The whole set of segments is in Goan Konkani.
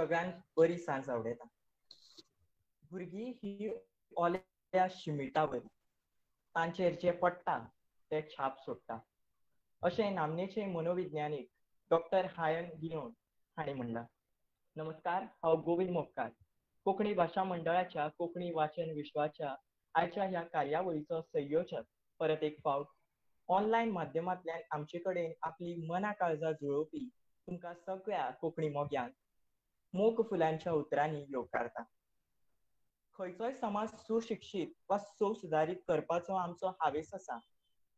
सगळ्यांक बरी सांज आवडयता. भुरगीं ही ओल्या शिमिटा वरी, तांचेर जे पडटा ते छाप सोडटा, अशें नामनेचे मनोविज्ञानीक डॉक्टर हायन गियोन हांणी म्हणलां. नमस्कार, हांव गोविंद मोपकार, कोंकणी भाशा मंडळाच्या कोंकणी वाचन विश्वाच्या आयच्या ह्या कार्यावळीचो संयोजक. परत एक फावट ऑनलायन माध्यमांतल्यान आमचे कडेन आपली मना काळजां जुळोवपी तुमकां सगळ्या कोंकणी मोग्यांक मोग फुलांच्या उतरांनी येवकारता. खंयचोय समाज सुशिक्षीत वा सुसुदारीत करपाचो आमचो हावेस आसा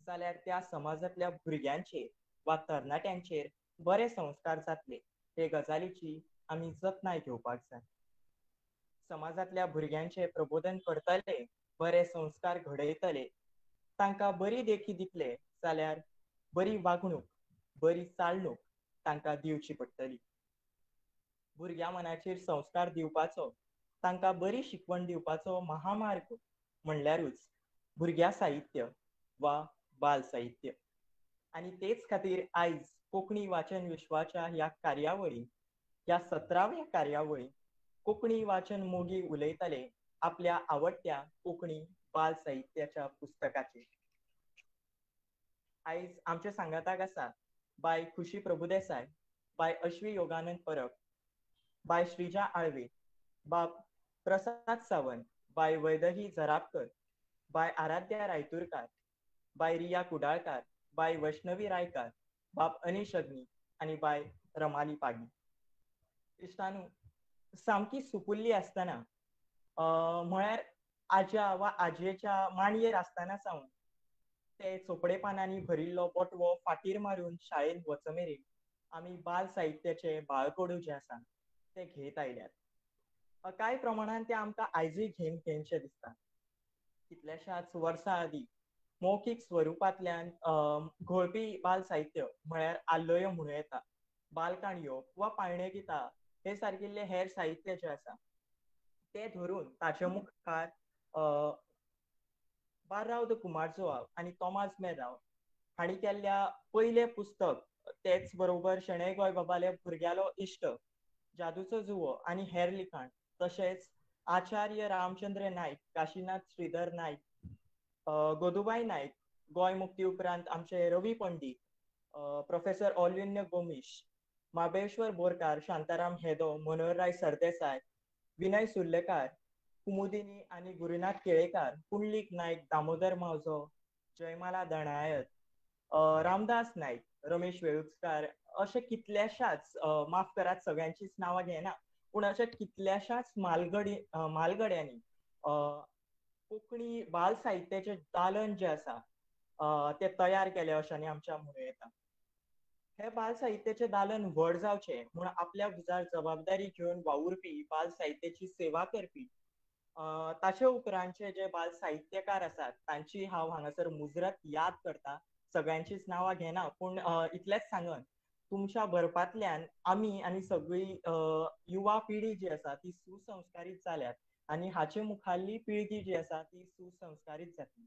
जाल्यार त्या समाजांतल्या भुरग्यांचेर वा तरणाट्यांचेर बरे संस्कार जातले हे गजालीची आमी जतनाय घेवपाक जाय. समाजांतल्या भुरग्यांचे प्रबोधन करतले, बरे संस्कार घडयतले, तांकां बरी देखी दितले जाल्यार बरी वागणूक, बरी चालणूक तांकां दिवची पडटली. भुरग्या मनाचेर संस्कार दिवपाचो, तांकां बरी शिकवण दिवपाचो महामार्ग म्हणल्यारूच भुरग्या साहित्य वा बाल साहित्य. आनी तेच खातीर आयज कोंकणी वाचन विश्वाच्या ह्या कार्यावळी, ह्या 17व्या कार्यावळी कोंकणी वाचन मोगी उलयतले आपल्या आवडट्या कोंकणी बाल साहित्याच्या पुस्तकाचेर. आयज आमच्या सांगाताक आसा बाय खुशी प्रभुदेसाय, बाय अश्वी योगानंद परब, बाय श्रीजा आळवे, बाब प्रसाद सावंत, बाय वैदही झरापकर, बाय आराध्या रायतुरकार, बाय रिया कुडाळकार, बाय वैष्णवी रायकार, बाब अनिश अग्नी आनी बाय रमाली पागी. इश्टानू, सामकी सुपुल्ली आसतना, म्हळ्यार आज्या वा आजयेच्या मांडयेर आसतना सावन ते चोपडे पानांनी भरिल्लो बोटवो फाटीर मारून शाळेंत वच मेरेन आमी बाल साहित्याचे बाळकडू जे आसा ते घेत आयल्यात. कांय प्रमाणान ते आमकां आयजूय घेन घेनशें दिसता. कितल्याशाच वर्सां आदीं मौखीक स्वरुपांतल्यान घोळपी बाल साहित्य म्हळ्यार आल्लयो म्हणूं येता, बालकाणयो वा पाळणे गितां हे सारकिल्ले हेर साहित्य जें आसा तें धरून ताचे मुखार बार्राव the कुमारजुआव आनी तोमाज मेराव हांणी केल्ल्या पयलें पुस्तक, तेच बरोबर शणै गोंयबाबाले भुरग्यालो इश्ट, जादूचो जुवो आनी हेर लिखाण, तशेंच आचार्य रामचंद्र नायक, काशीनाथ श्रीधर नायक, गोदुबाय नायक, गोंय मुक्ती उपरांत आमचे रवी पंडीत, प्रोफेसर ऑलिन्य गोमीश, महाबळेश्वर बोरकार, शांताराम हेदो, मनोहरराय सरदेसाय, विनय सुर्लेकार, कुमुदिनी आनी गुरुनाथ केळेकार, पुंडलीक नायक, दामोदर मावजो, जयमाला दणायत, रामदास नायक, रमेश वेळुस्कार, अशे कितल्याशाच, माफ करात सगळ्यांचीच नांवां घेना, पूण अशे कितल्याशाच म्हालगड्यांनी कोंकणी बाल साहित्याचें दालन जें आसा तें तयार केलें अशें आमच्या म्हणूं येता. हे बाल साहित्याचें दालन व्हड जावचें म्हूण आपल्या भुजार जबाबदारी घेवन वावुरपी, बाल साहित्याची सेवा करपी ताचे उपरांतचे जे बाल साहित्यकार आसात तांची हांव हांगासर मुजरत याद करता. सगळ्यांचीच नांवां घेना, पूण इतलेंच सांगन, तुमच्या बरपांतल्यान आमी आनी सगळी युवा पिढी जी आसा ती सुसंस्कारीत जाल्यात आनी हाचे मुखारली पिळगी जी आसा ती सुसंस्कारीत जातली.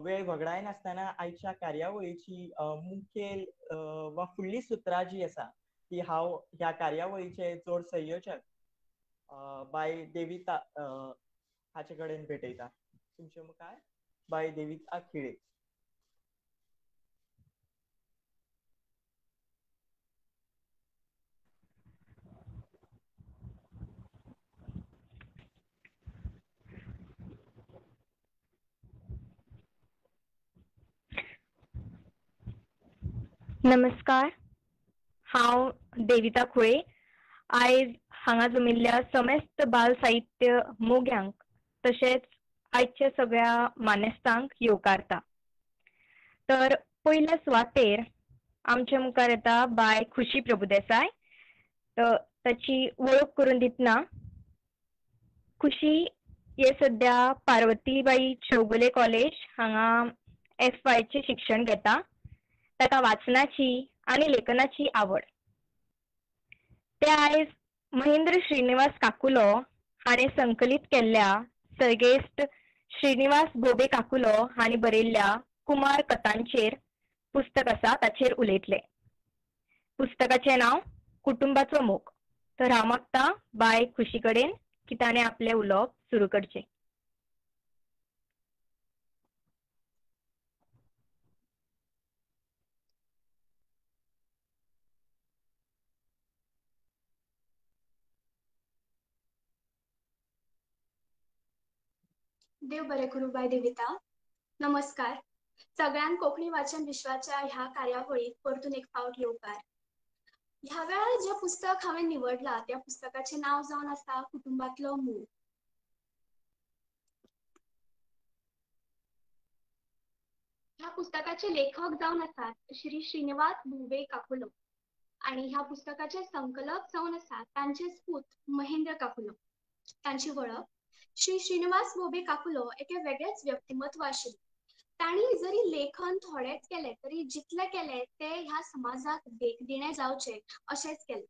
वेळ वगडायनासतना आयच्या कार्यावळीची मुखेल वा फुडली सुत्रां जी आसा ती हांव ह्या कार्यावळीचे जोड संयोजक बाय देविता हाचे कडेन भेटयता. तुमचे मुखार बाय देविता खिळे. नमस्कार, हांव देविता खुळे. आयज हांगा जमिल्ल्या समेस्त बाल साहित्य मोग्यांक तशेंच आयच्या सगळ्या मानेस्तांक येवकारता. तर पयल्या सुवातेर आमच्या मुखार येता बाय खुशी प्रभुदेसाय. तर ताची वळख करून दितना, खुशी हे सद्या पार्वतीबाई चौगुले कॉलेज हांगा FY शिक्षण घेता. ताका वाचनाची आनी लेखनाची आवड. ते आयज महेंद्र श्रीनिवास काकुलो हाणें संकलीत केल्ल्या सर्गेस्त श्रीनिवास भोबे काकुलो हांणी बरयल्ल्या कुमार कथांचेर पुस्तक आसा ताचेर उलयतले. पुस्तकाचें नांव कुटुंबाचो मोग. तर हांव मागता बाय खुशी कडेन की ताणें आपलें उलोवप सुरू करचें. देव बरें करूं बाय देविता. नमस्कार सगळ्यांक. कोंकणी वाचन विश्वाच्या ह्या कार्यावळीक परतून एक फावट येवकार. ह्या वेळार जें पुस्तक हांवें निवडलां त्या पुस्तकाचें नांव जावन आसा कुटुंबांतलो मोग. ह्या पुस्तकाचे लेखक जावन आसात श्री श्रीनिवास भोवे काकुलो आनी ह्या पुस्तकाचे संकलक जावन आसात तांचेच पूत महेंद्र काकुलो. तांची वळख श्री श्रीनिवास भोबे काकुलो एके वेगळेच व्यक्तिमत्व आशिल्लें. तांणी जरी लेखन थोडेंच केलें तरी जितलें केलें तें ह्या समाजाक देखदिणें जावचें अशेंच केलें.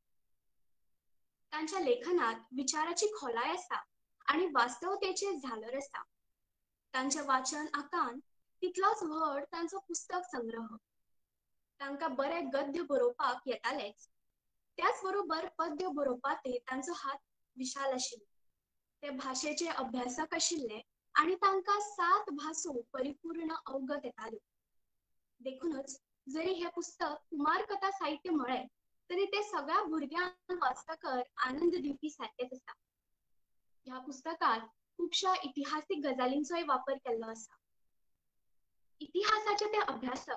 तांच्या लेखनात विचाराची खोलाय आसा आनी वास्तवतेचें झालर आसा. तांचें वाचन आकांत तितलोच व्हड तांचो पुस्तक संग्रह. तांकां बरें गद्य बरोवपाक येतालेंच, त्याच बरोबर पद्य बरोवपाकय तांचो हात विशाल आशिल्लो. ते भाशेचे अभ्यासक आशिल्ले आनी तांकां 7 भासो परिपूर्ण अवगत येताल्यो. देखूनच जरी हें पुस्तक कुमार कथा साहित्य म्हळें तरी तें सगळ्या भुरग्यांक वाचतकर आनंद दिवपी सारकेंच आसा. ह्या पुस्तकांत खुबश्या इतिहासीक गजालींचोय वापर केल्लो आसा. इतिहासाचे ते अभ्यासक,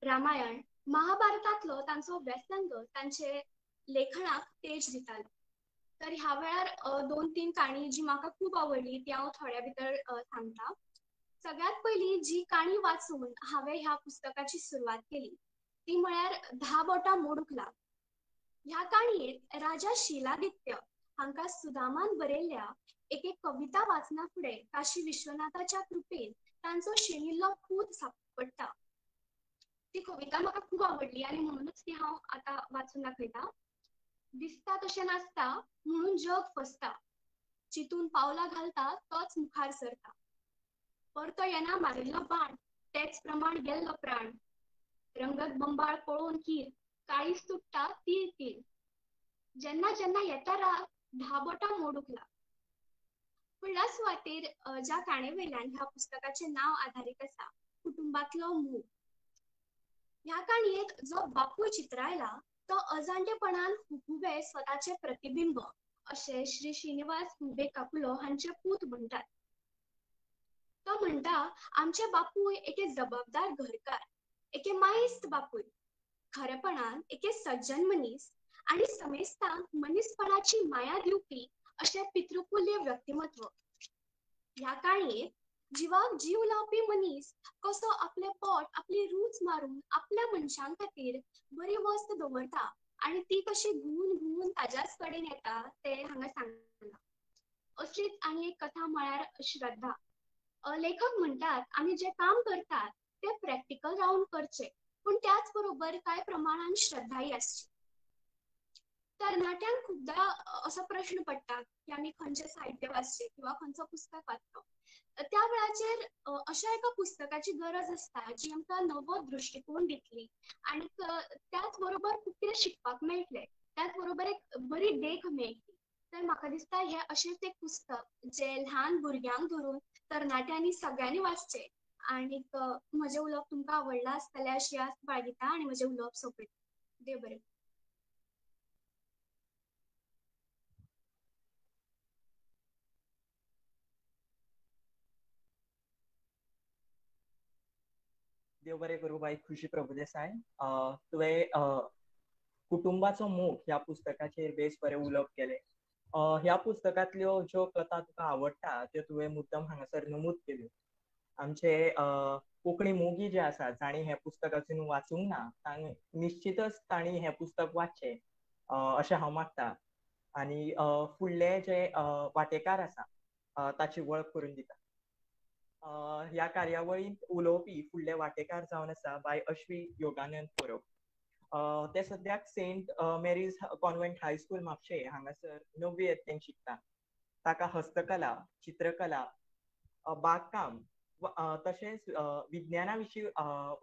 रामायण महाभारतांतलो तांचो व्यसंग तांचे लेखनाक तेज दितालो. तर ह्या वेळार 2-3 काणी जी म्हाका खूब आवडली ती हांव थोड्या भितर सांगता. सगळ्यांत पयली जी काणी वाचून हांवें ह्या पुस्तकाची सुरवात केली ती म्हळ्यार 10 बोटां मोडूंक लाग. ह्या काणयेंत राजा शिलादित्य हांकां सुदामान बरयल्ल्या एक कविता वाचना फुडें काशी विश्वनाथाच्या कृपेन तांचो शेणिल्लो पूत सापडटा. ती कविता म्हाका खूब आवडली आनी म्हणूनच ती हांव आतां वाचून दाखयता. दिसता तशें नासता म्हणून जग फसता, चितून पावलां घालता तोच मुखार सरता, परतो येना मारिल्लो बाण तेच प्रमाण गेल्लो प्राण, रंगत बंबाळ पळोवन कीर काळीज तुट्टा तीर तीर, जेन्ना जेन्ना येता राग 10 बोटां मोडूंक लाग. फुडल्या सुवातेर ज्या काणे वयल्यान ह्या पुस्तकाचें नांव आधारीत आसा कुटुंबांतलो मोग. ह्या काणयेंत जो बापूय चित्रायला तो अजाणटेपणान हुबे स्वताचे प्रतिबिंब अशें श्री श्रीनिवास भोबे काकुलो हांचे पूत म्हणटात. तो म्हणटा आमचे बापूय एके जबाबदार घरकार, एके मायेस्त बापूय, खरेपणान एके सज्जन मनीस आनी समेस्तांक मनीसपणाची माया दिवपी अशें पितृकुल्य व्यक्तिमत्व. ह्या काणयेंत जिवाक जीव लावपी मनीस कसो आपलें पोट आपली रूच मारून आपल्या मनशां खातीर बरी वस्त दवरता आनी ती कशी घुंवून घुंवून ताज्याच कडेन येता तें हांगा सांगलां. असलीच आनी एक कथा म्हळ्यार श्रद्धा. लेखक म्हणटात आमी जें काम करतात तें प्रॅक्टिकल रावन करचें, पूण त्याच बरोबर कांय प्रमाणान श्रद्धाय आसची. तरणाट्यांक खुबदां असो प्रश्न पडटा की आमी खंयचें साहित्य वाचचें किंवा खंयचो पुस्तक वाचचो. त्या वेळाचेर अशा एका पुस्तकाची गरज आसता जी आमकां नवो दृश्टिकोन दितली आनी त्याच बरोबर खूब कितें शिकपाक मेळटलें, त्याच बरोबर एक बरी देख मेळटली. तर म्हाका दिसता हें अशेंच एक पुस्तक जें ल्हान भुरग्यांक धरून तरणाट्यांनी सगळ्यांनी वाचचें. आनीक म्हजें उलोवप तुमकां आवडलां आसतलें अशी आस्त बाळगिता आनी म्हजें उलोवप सोंपयता. देव बरें. देव बरें करूं बाई खुशी प्रभुदेसाय. तुवें कुटुंबाचो मोग ह्या पुस्तकाचेर बेस बरें उलोवप केलें. ह्या पुस्तकांतल्यो ज्यो कथा तुका आवडटा त्यो तुवें मुद्दम हांगासर नमूद केल्यो. आमचे कोंकणी मोगी जे आसात जांणी हें पुस्तक अजून वाचूंक ना तांणी निश्चितच तांणी हें पुस्तक वाचचें अशें हांव मागता. आनी फुडले जे वांटेकार आसा ताची वळख करून दिता. ह्या कार्यावळींत उलोवपी फुडले वांटेकार जावन आसा बाय अश्वी योगानंद परब. ते सद्याक Saint Mary's convent high school Mapusa हांगासर 9वी यत्तेंत शिकता. ताका हस्तकला, चित्रकला, बागकाम तशेंच विज्ञाना विशीं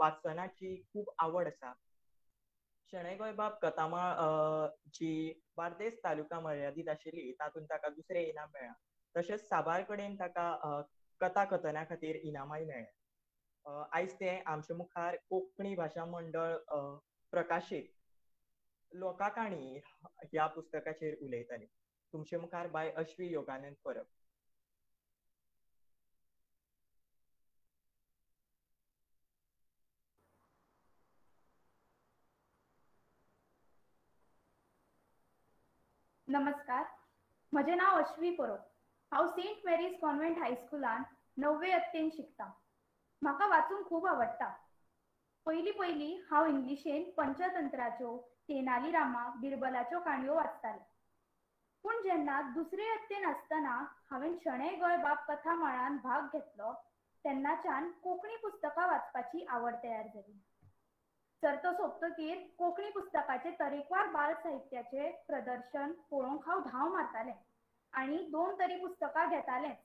वाचनाची खूब आवड आसा. शणै गोंयबाब कथामाळ जी बार्देस तालुका मर्यादीत आशिल्ली तातूंत ताका दुसरें इनाम मेळ्ळां. तशेंच साबार कडेन ताका कथा कथना खातीर इनामांय मेळ्ळ्या. आयज ते आमचे मुखार कोंकणी भाशा मंडळ प्रकाशीत लोकाकाणी ह्या पुस्तकाचेर उलयताले. तुमचे मुखार बाय अश्वी योगानंद परब. नमस्कार, म्हजें नांव अश्वी परब. हांव सेंट मेरीज कॉन्व्हेंट हायस्कुलान 9वे यत्तेन शिकता. म्हाका वाचूंक खूब आवडटा. पयलीं पयलीं हांव इंग्लिशेन पंचतंत्राच्यो, तेनाली रामा, बिरबलाच्यो काणयो वाचतालें. पूण जेन्ना दुसरे यत्तेन आसतना हांवें शणै गोंयबाब कथा माळान भाग घेतलो तेन्नाच्यान कोंकणी पुस्तकां वाचपाची आवड तयार जाली. सर्त सोंपतकीर कोंकणी पुस्तकाचे तरेकवार बाल साहित्याचे प्रदर्शन पळोवंक हांव धांव मारतालें आनी 2 तरी पुस्तकां घेतालेंच.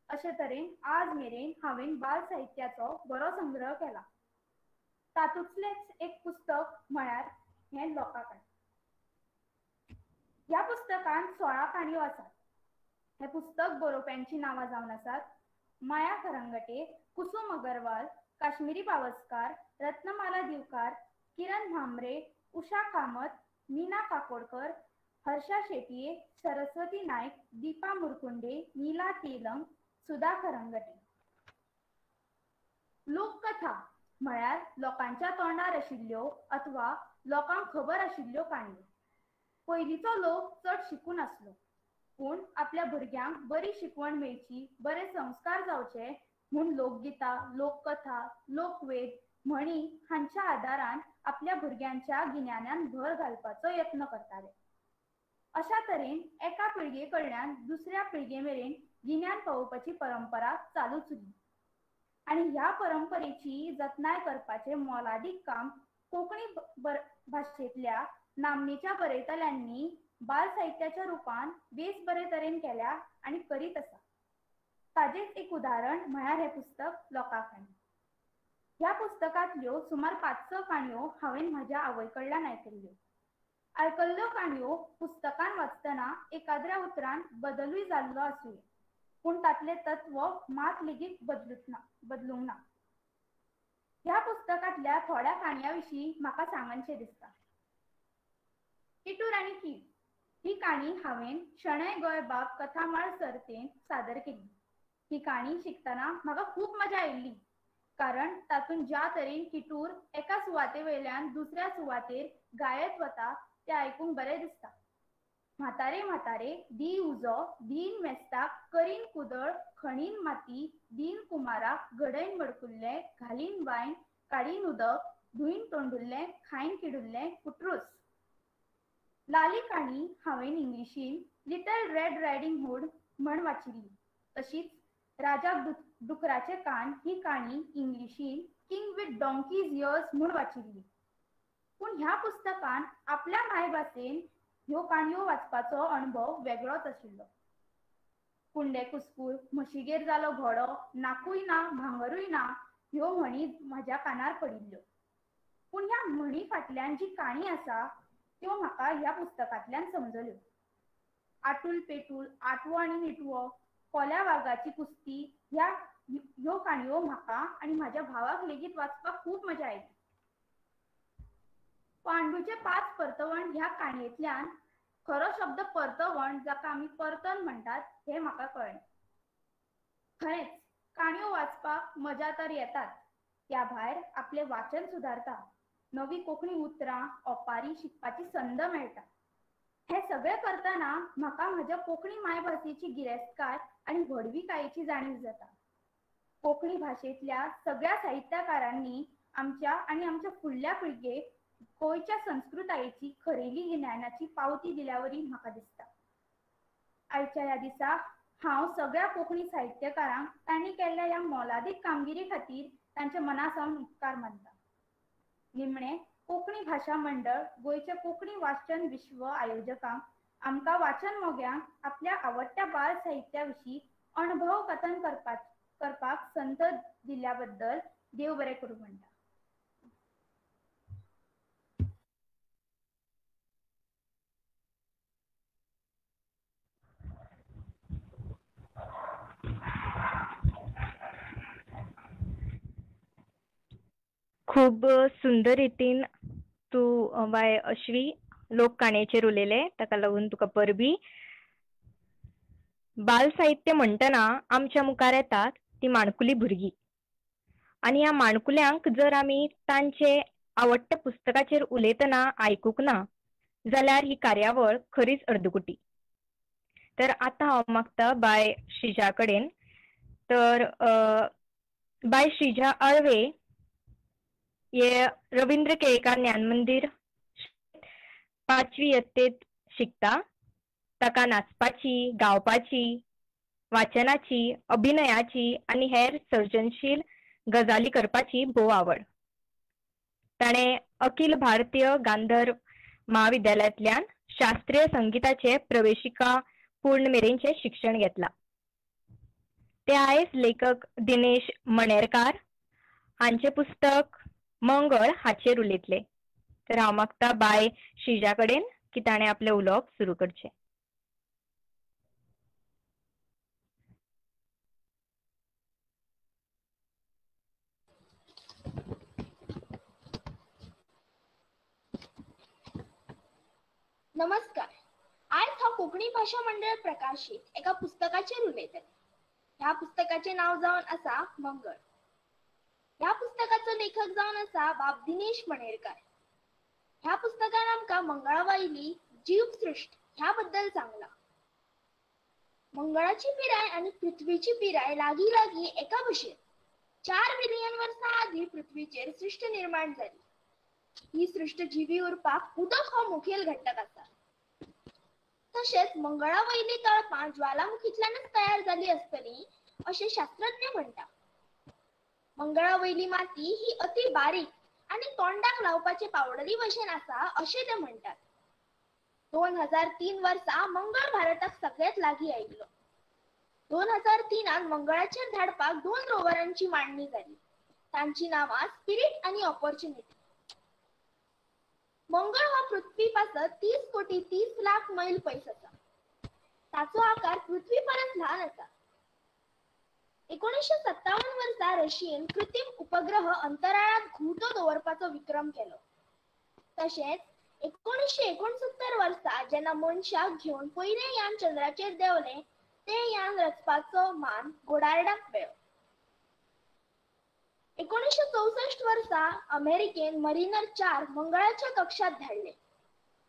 अशे तरेन आज मेरेन हांवें बाल साहित्याचो बरो संग्रह केला. तातूंतलेंच एक पुस्तक म्हळ्यार हें लोकाकाणी. ह्या पुस्तकांत 16 काणयो आसात. हें पुस्तक बरोवप्यांची नांवां जावन आसात माया खरंगटे, कुसुम अगरवाल, काश्मिरी पावसकार, रत्नमाला दिवकार, किरण म्हांबरे, उषा कामत, मीना काकोडकर, हर्षा शेटये, सरस्वती नायक, दीपा मुरकुंडे, नीला तेलंग, सुधा खरंगटे. लोककथा म्हळ्यार लोकांच्या तोंडार आशिल्ल्यो अथवा लोकांक खबर आशिल्ल्यो काणयो. पयलींचो लोक चड शिकून आसलो, पूण आपल्या भुरग्यांक बरी शिकवण मेळची, बरे संस्कार जावचे म्हूण लोकगितां, लोककथा, लोकवेद, म्हणी हांच्या आदारान आपल्या भुरग्यांच्या गिन्यानान भर घालपाचो यत्न करताले. अशा तरेन एका पिळगे कडल्यान दुसऱ्या पिळगे मेरेन गिन्यान पावोवपाची परंपरा चालूच उरली आनी ह्या परंपरेची जतनाय करपाचें मोलादीक काम कोंकणी भाशेंतल्या नामनेच्या बरयतल्यांनी बाल साहित्याच्या रुपान बेस बरे तरेन केल्या आनी करीत आसा. ताजेच एक उदाहरण म्हळ्यार हें पुस्तक लोकाकाणी. ह्या पुस्तकांतल्यो सुमार 5-6 काणयो हांवें म्हज्या आवय कडल्यान आयकल्ल्यो. आयकल्ल्यो काणयो पुस्तकान वाचतना एकाद्र्या उतरान बदलूय जाल्लो आसुये, पूण तातलें तत्व मात लेगीत बदलूंक ना. ह्या पुस्तकांतल्या थोड्या काणयां विशीं म्हाका सांगनशें दिसता. किटूर आनी कीड ही काणी हांवें शणै गोंयबाब कथामाळ सर्तेंत सादर केली. ही काणी शिकतना म्हाका खूब मजा आयिल्ली, कारण तातूंत ज्या तरेन किटूर एका सुवाते वयल्यान दुसऱ्या सुवातेर गायत वता तें आयकूंक बरें दिसता. म्हातारे म्हातारे दी उजो, दीन मेस्ताक, करीन कुदळ, खणीन माती, दीन कुमाराक, घडयन मडकुल्लें, घालीन वायन, काडीन उदक, धुयन तोंडुल्लें, खायन किडुल्लें, कुटरूस. लाली काणी हांवें इंग्लिशीन लिटल रेड रायडींग हूड म्हण वाचिल्ली. तशीच राजाक डुकराचे कान ही काणी इंग्लिशीन किंग विथ डॉंकीज इयर्स म्हूण वाचिल्ली. पूण ह्या पुस्तकान आपल्या मायभाशेन ह्यो काणयो वाचपाचो अणभव वेगळोच आशिल्लो. कुंडे कुस्कूर, म्हशीगेर जालो घोडो, नाकूय ना भांगरूय ना ह्यो म्हणी म्हज्या कानार पडिल्ल्यो. पूण ह्या म्हणी फाटल्यान जी काणी आसा त्यो म्हाका ह्या पुस्तकांतल्यान समजल्यो. आटूल पेटूल, आटवो आनी निटवो, कोल्या वागाची कुस्ती ह्यो काणयो म्हाका आनी म्हज्या भावाक लेगीत वाचपाक खूब मजा आयली. पांडूचे 5 परतवण ह्या काणयेंतल्यान खरो शब्द परतवण जाका आमी परतन म्हणटात हें म्हाका कळ्ळें. खरेंच काणयो वाचपाक मजा तर येतात, त्या भायर आपलें वाचन सुदारता, नवी कोंकणी उतरां ओपारी शिकपाची संद मेळटा. हें सगळें करतना म्हाका म्हज्या कोंकणी मायभाशेची गिरेस्तकाय आनी व्हडविकायेची जाणीव जाता. कोंकणी भाशेंतल्या सगळ्या साहित्यकारांनी आमच्या आनी आमच्या फुडल्या पिळगेक गोंयच्या संस्कृतायेची खरेली गिन्यानाची पावती दिल्यावरी म्हाका दिसता. आयच्या ह्या दिसा हांव सगळ्या कोंकणी साहित्यकारांक तांणी केल्ल्या ह्या मोलादीक कामगिरी खातीर तांच्या मना सावन उपकार मानता. निमणें, कोंकणी भाशा मंडळ गोंयच्या कोंकणी वाचन विश्व आयोजकांक आमकां वाचन मोग्यांक आपल्या आवडट्या बाल साहित्या विशीं अणभव कथन करपाक संद दिल्ल्या बद्दल देव बरें करूं म्हणटा. खूब सुंदर रितीन तूं बाय अश्वी लोक काणयेचेर उलयलें, ताका लागून तुका परबी. बाल साहित्य म्हणटना आमच्या मुखार येतात ती माणकुली भुरगीं, आनी ह्या माणकुल्यांक जर आमी तांचे आवडट्या पुस्तकाचेर उलयतना आयकूंक ना जाल्यार ही कार्यावळ खरीच अर्दकुटी. तर आतां हांव मागता बाय श्रीजा कडेन. तर बाय श्रीजा अळवे हे रवींद्र केळेकार ज्ञान मंदीर 5वी यत्तेत शिकता. ताका नाचपाची, गावपाची, वाचनाची, अभिनयाची आनी हेर सर्जनशील गजाली करपाची भोव आवड. ताणें अखिल भारतीय गांधर्व महाविद्यालयांतल्यान शास्त्रीय संगीताचे प्रवेशिका पूर्ण मेरेनचें शिक्षण घेतलां. ते आयज लेखक दिनेश मणेरकार हांचें पुस्तक मंगळ हाचेर उलयतले. तर हांव मागता बाय श्रीजा कडेन की ताणें आपलें उलोवप सुरू करचें. नमस्कार. आयज हांव कोंकणी भाशा मंडळ प्रकाशीत एका पुस्तकाचेर उलयतलें. ह्या पुस्तकाचें नांव जावन आसा मंगळ. ह्या पुस्तकाचो लेखक जावन आसा बाब दिनेश मणेरकार. ह्या पुस्तकान आमकां मंगळा वयली जीवसृश्ट ह्या बद्दल सांगलां. मंगळाची पिराय आनी पृथ्वीची पिराय लागीं लागीं एका भशेन. 4 बिलियन वर्सां आदीं पृथ्वीचेर सृश्ट निर्माण जाली. ही सृश्ट जिवी उरपाक उदक हो मुखेल घटक आसा. तशेंच मंगळा वयली तळपां ज्वालामुखींतल्यानच तयार जाली आसतली अशें शास्त्रज्ञ म्हणटा. मंगळा वयली माती ही अति बारीक आनी तोंडाक लावपाचे पावडरी भशेन आसा अशें ते म्हणटात. 2003 वर्सा मंगळ भारताक सगळ्यांत लागीं आयिल्लो. 2003 मंगळाचेर धाडपाक 2 रोवरांची मांडणी जाली. तांची नांवां स्पिरीट आनी ऑपॉर्च्युनिटी. मंगळ हो पृथ्वी पासत 30 कोटी 30 लाख मैल पयस आसा. ताचो आकार पृथ्वी परस ल्हान आसा. 1957 वर्सा रशियेन कृत्रिम उपग्रह अंतराळांत घुंवतो दवरपाचो विक्रम केलो. तशेंच 1969 वर्सा जेन्ना मनशाक घेवन पयलें यान चंद्राचेर देंवलें तें यान रचपाचो मान गोडार्डाक मेळ्ळो. 1964 वर्सा अमेरिकेन मरिनर 4 मंगळाच्या कक्षात धाडले.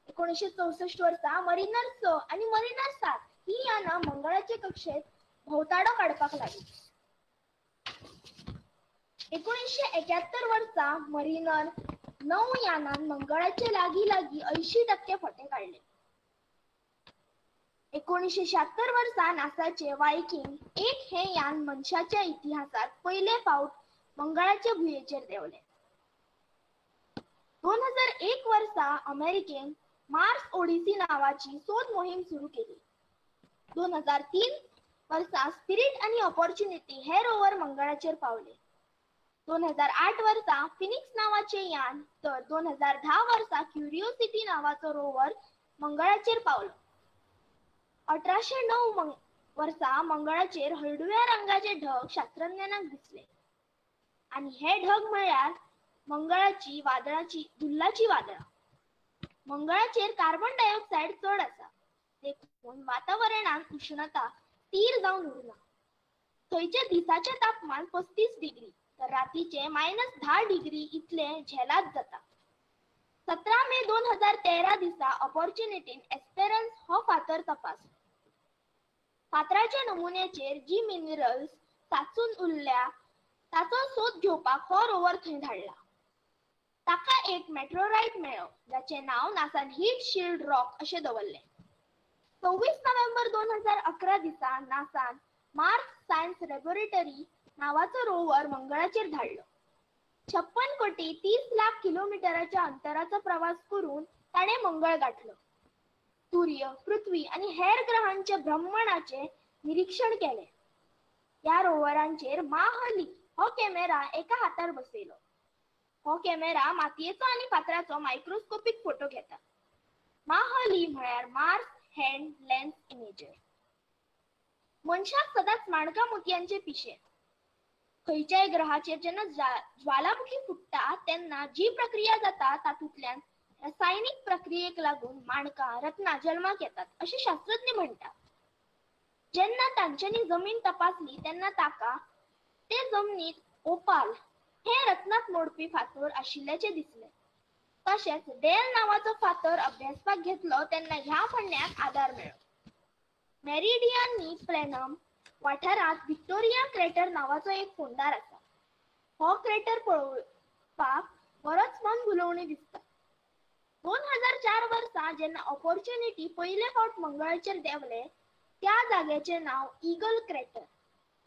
1964 वर्सा मरिनर 6 आनी मरिनर 7 ही यानां मंगळाचे कक्षेत भोंवताडो काडपाक लागली. 1971 वर्सा मरिनर 9 यानान मंगळाचे लागीं लागीं 80% फोटे काडले. 1976 वर्सा नासाचे वायकिंग 1 हे यान मनशाच्या इतिहासात पयले फावट मंगळाचे भुंयेचेर देंवले. 2001 वर्सा अमेरिकेन मार्स ओडिसी नांवाची सोद मोहीम सुरू केली. 2003 वर्सा स्पिरीट आनी ऑपॉर्च्युनिटी हे रोवर मंगळाचेर पावले. 2008 वर्सा फिनिक्स नांवाचे यान तर 2010 वर्सा क्युरिओसिटी नांवाचो रोवर मंगळाचेर पावलो. 1809 वर्सा मंगळाचेर हळडुव्या रंगाचे ढग शास्त्रज्ञांक दिसले आनी हे ढग म्हळ्यार मंगळाची वादळाची धुल्लाची वादळां. मंगळाचेर कार्बन डायऑक्सायड चड आसा देखून वातावरणांत उष्णता स्थिर जावन उरना. थंयचे दिसाचें तापमान 35 डिग्री तर रातीचे -10 डिग्री इतले झेलाद जाता. 17 मे 2013 दिसा ऑपॉर्च्युनिटीन एस्पेरन्स हो फातर तपासलो. फातराच्या नमुन्याचेर जी मिनरल्स सांचून उरल्या ताचो सोद घेवपाक हो रोवर थंय धाडला. ताका एक मेट्रोरायट मेळ्ळो जाचें नांव नासान हीट शिल्ड रॉक अशें दवरलें. 26 नोव्हेंबर 2011 दिसा नासान मार्स सायन्स लॅबोरेटरी नांवाचो रोवर मंगळाचेर धाडलो. 56 कोटी 30 लाख किलोमिटराच्या अंतराचो प्रवास करून ताणें मंगळ गाठलो. सूर्य, पृथ्वी आनी हेर ग्रहांचे भ्रमणाचें निरीक्षण केलें. ह्या रोवरांचेर माहली हो कॅमेरा एका हातार बसयलो. हो कॅमेरा मातयेचो आनी फातराचो मायक्रोस्कोपीक फोटो घेता. माहली म्हळ्यार मार्स हँड लेन्स इमेजर. मनशाक सदांच माणकां मोतयांचें पिशें. खंयच्याय ग्रहाचेर जेन्ना ज्वालामुखी फुट्टा तेन्ना जी प्रक्रिया जाता तातूंतल्यान रसायनीक प्रक्रियेक लागून माणकां, रत्नां जल्माक येतात अशें शास्त्रज्ञ म्हणटात. जेन्ना तांच्यांनी जमीन तपासली तेन्ना ताका ते जमनीत ओपाल हे रत्नांत मोडपी फातर आशिल्ल्याचें दिसलें. तशेंच डेल नांवाचो फातर अभ्यासपाक घेतलो तेन्ना ह्या म्हणण्याक आदार मेळ्ळो. मेरिडियानी प्लॅनम वाठारांत विक्टोरिया क्रेटर नांवाचो एक फोंडार आसा. हो क्रेटर पळोवपाक बरोच मन भुलोवणी दिसता. 2004 वर्सा जेन्ना ऑपॉर्च्युनिटी पयले फावट मंगळाचेर देंवले त्या जाग्याचें नांव ईगल क्रेटर.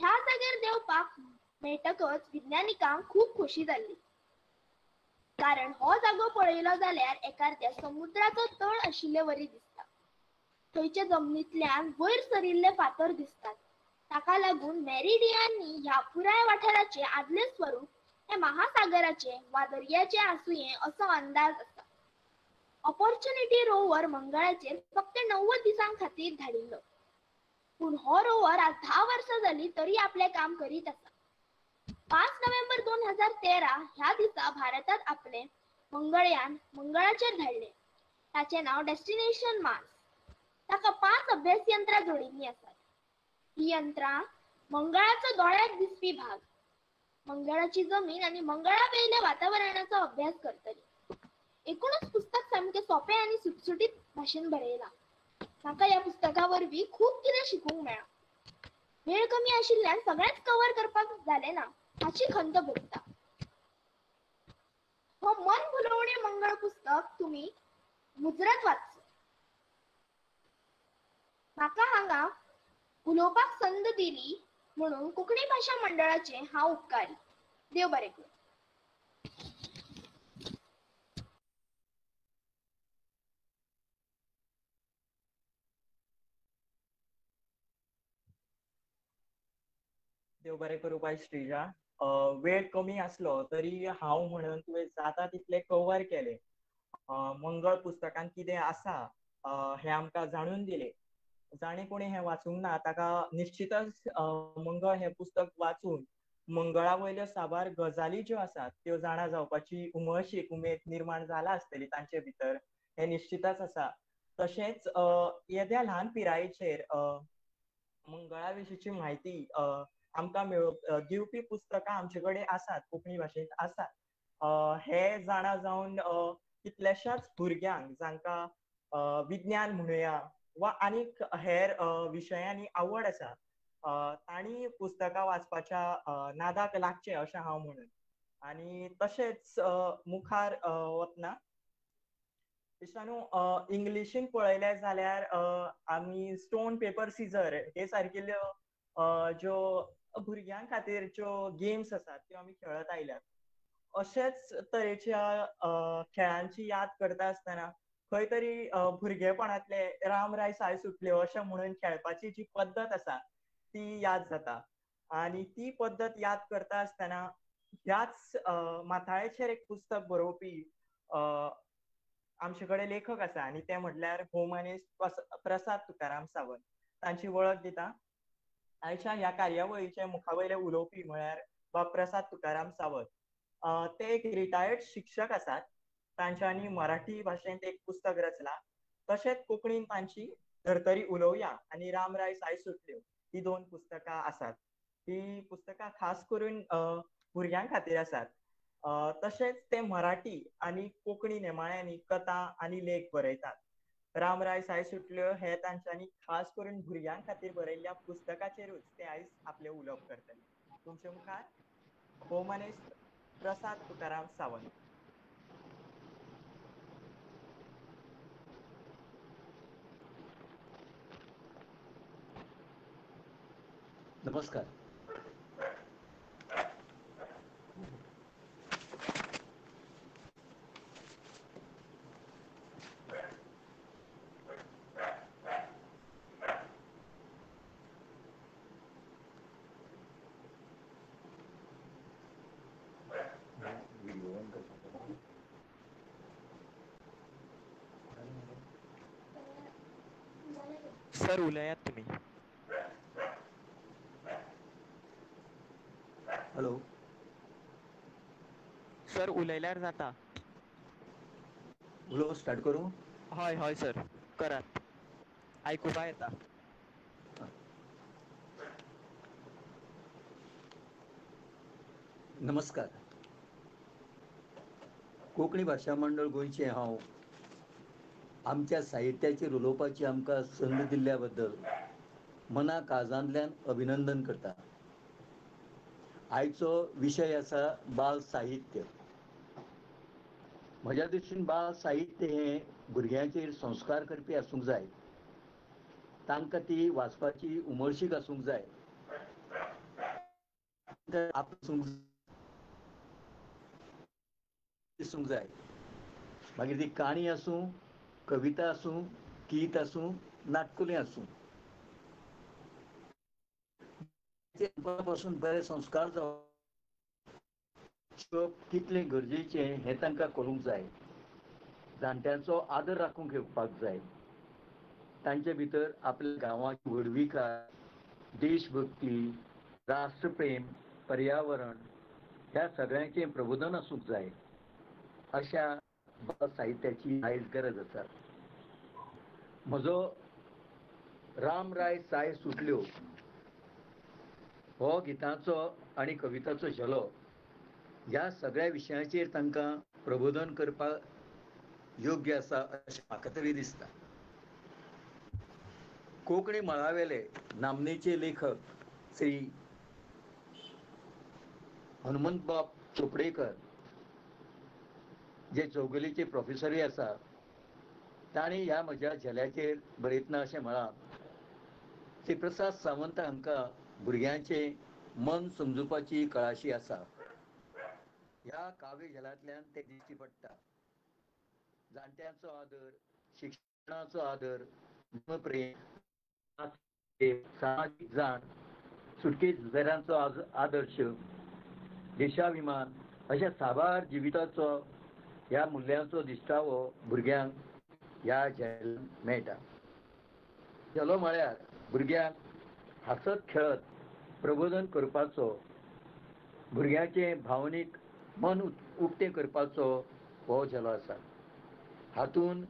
ह्या जाग्यार देंवपाक मेळटकच विज्ञानिकांक खूब खोशी जाल्ली, कारण हो जागो पळयलो जाल्यार एखाद्या समुद्राचो तळ आशिल्ले वरी दिसता. थंयचे जमनींतल्यान वयर सरिल्ले फातर दिसतात. ताका लागून मेरिडियांनी ह्या पुराय वाठाराचें आदलें स्वरूप हें महासागराचें वा दर्याचें आसुये असो अंदाज आसा. ऑपॉर्च्युनिटी रोवर मंगळाचेर फक्त 90 दिसां खातीर धाडिल्लो, पूण हो रोवर आज 10 वर्सां जालीं तरी आपलें काम करीत आसा. 5 नोव्हेंबर 2013 ह्या दिसा भारतांत आपलें मंगळयान मंगळाचेर धाडलें. ताचें नांव डेस्टिनेशन मार्स. ताका 5 अभ्यास यंत्रां जोडिल्लीं आसात. ही यंत्रां मंगळाचो दोळ्याक दिसपी भाग, मंगळाची जमीन आनी मंगळा वयल्या वातावरणाचो अभ्यास करतली. एकूणच पुस्तक सामकें सोंपें आनी सुटसुटीत भाशेन बरयलां. म्हाका ह्या पुस्तका वरवीं खूब कितें शिकूंक मेळ्ळां. वेळ कमी आशिल्ल्यान सगळेंच कवर करपाक जालें ना हाची खंत भोगता. हो मन भुलोवणें मंगळ पुस्तक तुमी मुजरत वाचचो. म्हाका हांगा उलोवपाक संद दिली म्हणून कोंकणी भाशा मंडळाचे हांव उपकारी. देव बरें करूं. देव बरें करूं बाय श्रीजा. वेळ कमी आसलो तरी हांव म्हणून तुवें जाता तितलें कवर केलें. मंगळ पुस्तकांत कितें आसा हें आमकां जाणून दिलें. जाणें कोणी हें वाचूंक ना ताका निश्चितच मंगळ हें पुस्तक वाचून मंगळा वयल्यो साबार गजाली ज्यो आसात त्यो जाणा जावपाची उमळशीक, उमेद निर्माण जाला आसतली तांचे भितर, हें निश्चितच आसा. तशेंच येद्या ल्हान पिरायेचेर मंगळा विशींची म्हायती आमकां दिवपी पुस्तकां आमचे कडेन आसात, कोंकणी भाशेंत आसात. हे जाणा जावन कितल्याशाच भुरग्यांक जांकां विज्ञान म्हणुया वा आनीक हेर विशयांनी आवड आसा तांणी पुस्तकां वाचपाच्या नादाक लागचें अशें हांव म्हणून. आनी तशेंच मुखार वतना इश्टानू इंग्लिशीन पळयलें जाल्यार आमी स्टोन पेपर सिजर हे सारकिल्ल्यो ज्यो भुरग्यां खातीर ज्यो गेम्स आसात त्यो आमी खेळत आयल्यात. अशेच तरेच्या खेळांची याद करता आसतना खंय तरी भुरगेपणांतले राम राय साय सुटल्यो अशें म्हणून खेळपाची जी पद्दत आसा ती याद जाता. आनी ती पद्दत याद करता आसतना ह्याच माथाळ्याचेर एक पुस्तक बरोवपी आमचे कडेन लेखक आसा आनी ते म्हटल्यार भोवमानेस्त प्रसाद तुकाराम सावंत. तांची वळख दिता. आयच्या ह्या कार्यावळीचे मुखावयले उलोवपी म्हळ्यार बाब प्रसाद तुकाराम सावंत. ते एक रिटायर्ड शिक्षक आसात. तांच्यांनी मराठी भाशेंत एक पुस्तक रचलां. तशेंच कोंकणीन तांची धर्तरी उलोवया आनी राम राय साय सुटल्यो ही 2 पुस्तकां आसात. ही पुस्तकां खास करून भुरग्यां खातीर आसात. तशेंच ते मराठी आनी कोंकणी नेमाळ्यांनी कथा आनी लेख बरयतात. राम राय साय सुटल्यो हे तांच्यांनी खास करून भुरग्यां खातीर बरयल्ल्या पुस्तकाचेरूच ते आयज आपलें उलोवप करतले. तुमचे मुखार भोवमानेस्त प्रसाद तुकाराम सावंत. नमस्कार. सर उलयात तुमी. हॅलो. उलयल्यार जाता. उलोवप स्टार्ट करूं? हय हय सर, करात, आयकुपा येता. नमस्कार. कोंकणी भाशा मंडळ गोंयचें हांव आमच्या साहित्याचेर उलोवपाची आमकां संद दिल्ल्या बद्दल मना काळजांतल्यान अभिनंदन करता. आयचो विशय आसा बाल साहित्य. म्हज्या दृश्टीन बाल साहित्य हें भुरग्यांचेर संस्कार करपी आसूंक जाय, तांकां ती वाचपाची उमळशीक आसूंक जाय, दिसूंक जाय. मागीर ती काणी आसूं, कविता आसूं, गीत आसूं, नाटकुलें आसूं, पासून बरे संस्कार जावप कितलें गरजेचें हें तांकां करूंक जाय. जाणट्यांचो आदर राखूंक येवपाक जाय. तांचे भितर आपल्या गांवाची व्हडविकाय, देशभक्ती, राष्ट्रप्रेम, पर्यावरण ह्या सगळ्यांचें प्रबोधन आसूंक जाय. अशा बाल साहित्याची आयज गरज आसा. म्हजो राम राय साय सुटल्यो हो गितांचो आनी कविताचो झेलो ह्या सगळ्या विशयांचेर तांकां प्रबोधन करपाक योग्य आसा अशें म्हाका तरी दिसता. कोंकणी मळावेले नामनेचे लेखक श्री हनुमंतबाब चोपडेकर जे चौगुलेचे प्रोफेसरूय आसा, तांणी ह्या म्हज्या झेल्याचेर बरयतना अशें म्हळां, श्री प्रसाद सावंत हांकां भुरग्यांचें मन समजुपाची कळाशी आसा. ह्या काव्य झेल्यांतल्यान तें दिश्टी पडटा. जाणट्यांचो आदर, शिक्षणाचो आदर, प्रेम, सामाजीक जाण, सुटके झुजाऱ्यांचो आदर्श, देशाभिमान अशा साबार जिविताचो ह्या मुल्यांचो दिश्टावो भुरग्यांक ह्या झेल्यांत मेळटा. झेलो म्हळ्यार भुरग्यांक हांसत खेळत प्रबोधन करपाचो, भुरग्यांचें भावनीक मन उक्तें करपाचो हो झेलो आसा. हातूंत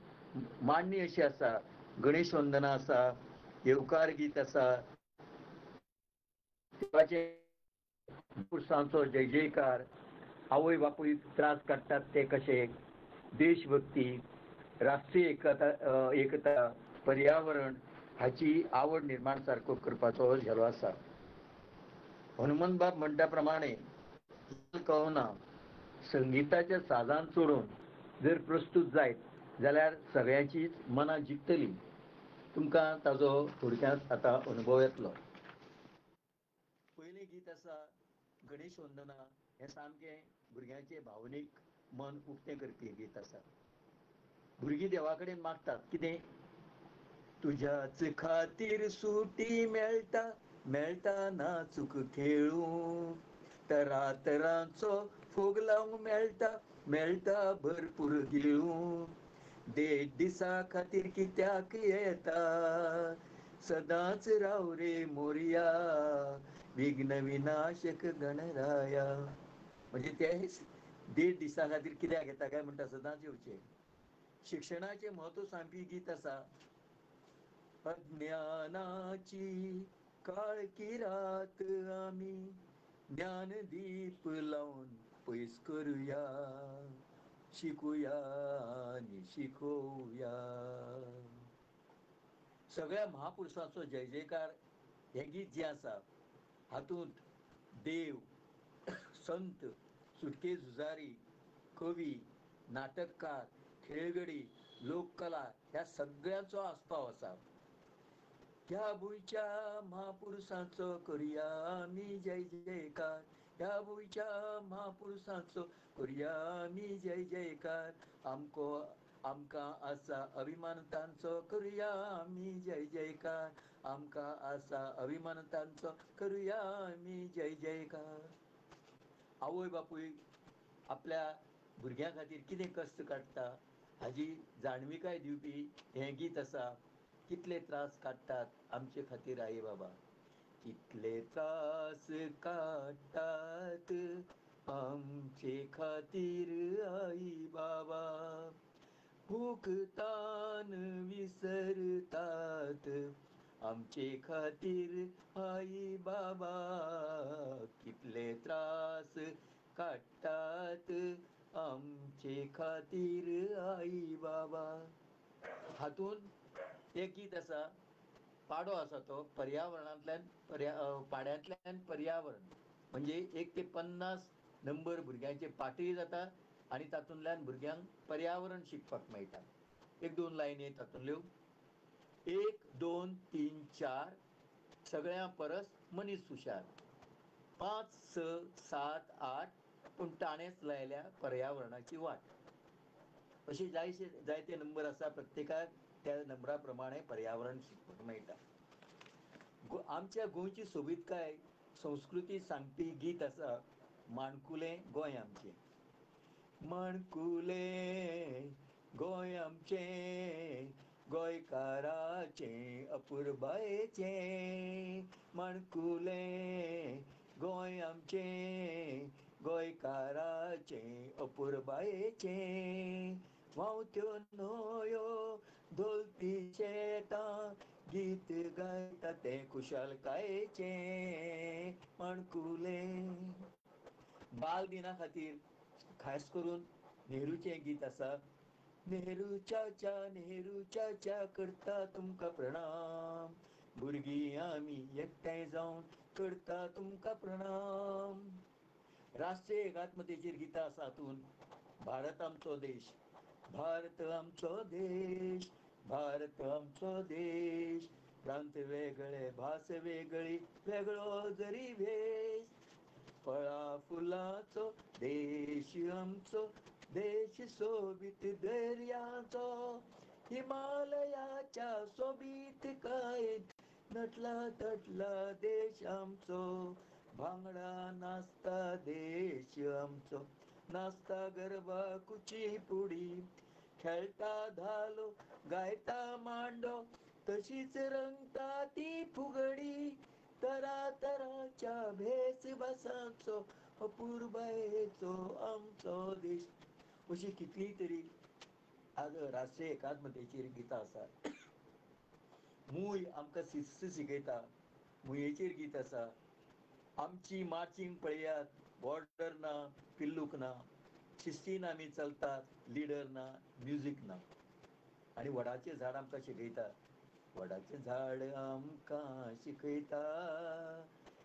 मांडणी अशी आसा, गणेश वंदना आसा, येवकार गीत आसा, पुरसांचो जय जयकार, आवय बापूय त्रास काडटात ते कशे, देशभक्ती, राष्ट्रीय एकता, पर्यावरण हाची आवड निर्माण सारको करपाचो झेलो आसा. हनुमंतबाब म्हणटा प्रमाणे कवना संगिताच्या साजान चडोवन जर प्रस्तूत जायत जाल्यार सगळ्यांचीच मनां जिखतलीं. तुमकां ताजो थोडक्यांत आतां अनुभव येतलो. पयलें गीत आसा गणेश वंदना. हें सामकें भुरग्यांचें भावनीक मन उक्तें करपी गीत आसा. भुरगीं देवा कडेन मागतात कितें, तुज्याच खातीर सुटी मेळटा, मेळटा नाचूंक खेळूंक, तरातरांचो फोग लावंक मेळटा, मेळटा भरपूर गिळूंक, देड दिसा खातीर कित्याक येता, सदांच राव रे मोरया, विघ्न विनाशक गणराया. म्हणजे ते देड दिसा खातीर कित्याक येता काय म्हणटा, सदांच येवचें. शिक्षणाचें म्हत्व सांगपी गीत आसा. अज्ञानाची काळखी रात आमी ज्ञानदीप लावन पयस करुया, शिकुया आनी शिकोवया. सगळ्या महापुरुषांचो जय जयकार हें गीत जें आसा हातूंत देव, संत, सुटके झुजारी, कवी, नाटककार, खेळगडी, लोककला ह्या सगळ्यांचो आस्पाव आसा. ह्या भुंयच्या म्हापुरुसांचो करुया आमी जय जयकार, ह्या भुंयच्या म्हापुरुसांचो करुया आमी जय जयकार, आमको आमकां आसा अभिमान तांचो करुया आमी जय जयकार, आमकां आसा अभिमान तांचो करुया आमी जय जयकार. आवय बापूय आपल्या भुरग्यां खातीर कितें कश्ट काडटा हाजी जाणविकाय दिवपी हें गीत आसा. कितले त्रास काडटात आमचे खातीर आई बाबा, कितले त्रास काडटात आमचे खातीर आई बाबा, भूक तान विसरतात आमचे खातीर आई बाबा, कितले त्रास काडटात आमचे खातीर आई बाबा. हातून एक गीत आसा, पाडो आसा तो पर्यावरणांतल्यान, पाड्यांतल्यान पर्यावरण, म्हणजे 1 ते 50 नंबर भुरग्यांचे पाठय जाता आनी तातूंतल्यान भुरग्यांक पर्यावरण शिकपाक मेळटा. 1-2 लायनी तातूंतल्यो. 1 2 3 4 सगळ्यां परस मनीस हुशार, 5 6 7 8 पूण ताणेंच लायल्या पर्यावरणाची वाट. अशे जायते जायते नंबर आसा, प्रत्येकाक त्या नंबरा प्रमाणे पर्यावरण शिकपाक मेळटा. आमच्या गोंयची सोबीतकाय संस्कृती सांगपी गीत आसा माणकुलें गोंय आमचें. माणकुलें गोंय आमचें, गोंयकाराचें अपुरबायेचें, माणकुलें गोंय आमचें, गोंयकाराचें अपुरबायेचें, व्हांवत्यो न्हंयो धोलपी शेतां, गीत गायता तें खुशालकायेचें माणकुलें. बाल दिना खातीर खास करून नेहरूचें गीत आसा, नेहरू चाचा नेहरू चाचा करता तुमकां प्रणाम, भुरगीं आमी एकठांय जावन करता तुमकां प्रणाम. राष्ट्रीय एकात्मतेचेर गितां आसा हातूंत, भारत आमचो देश, भारत आमचो देश, भारत आमचो देश, प्रांत वेगळे भास वेगळी वेगळो जरी भेस, फळा फुलांचो देश आमचो, देश सोबीत दर्याचो, हिमालयाच्या सोबीतकायेन नटला तटला देश आमचो, भांगडा नाचता देश आमचो, नाचता गरबा कुचीपुडी, खेळटा धालो गायता मांडो, तशीच रंगता ती फुगडी, तरा तराच्या भेस भासांचो अपुरबायेचो आमचो देश. अशी कितली तरी आज राष्ट्रीय एकात्मतेचेर गितां आसा. मूय आमकां शिस्त शिकयता, मुयेचेर गीत आसा. आमची मार्चींग पळयात, बॉर्डर ना पिल्लूक ना, शिस्तीन आमी चलतात, लिडर ना म्युजीक ना. आनी वडाचें झाड आमकां शिकयता, वडाचें झाड आमकां शिकयता,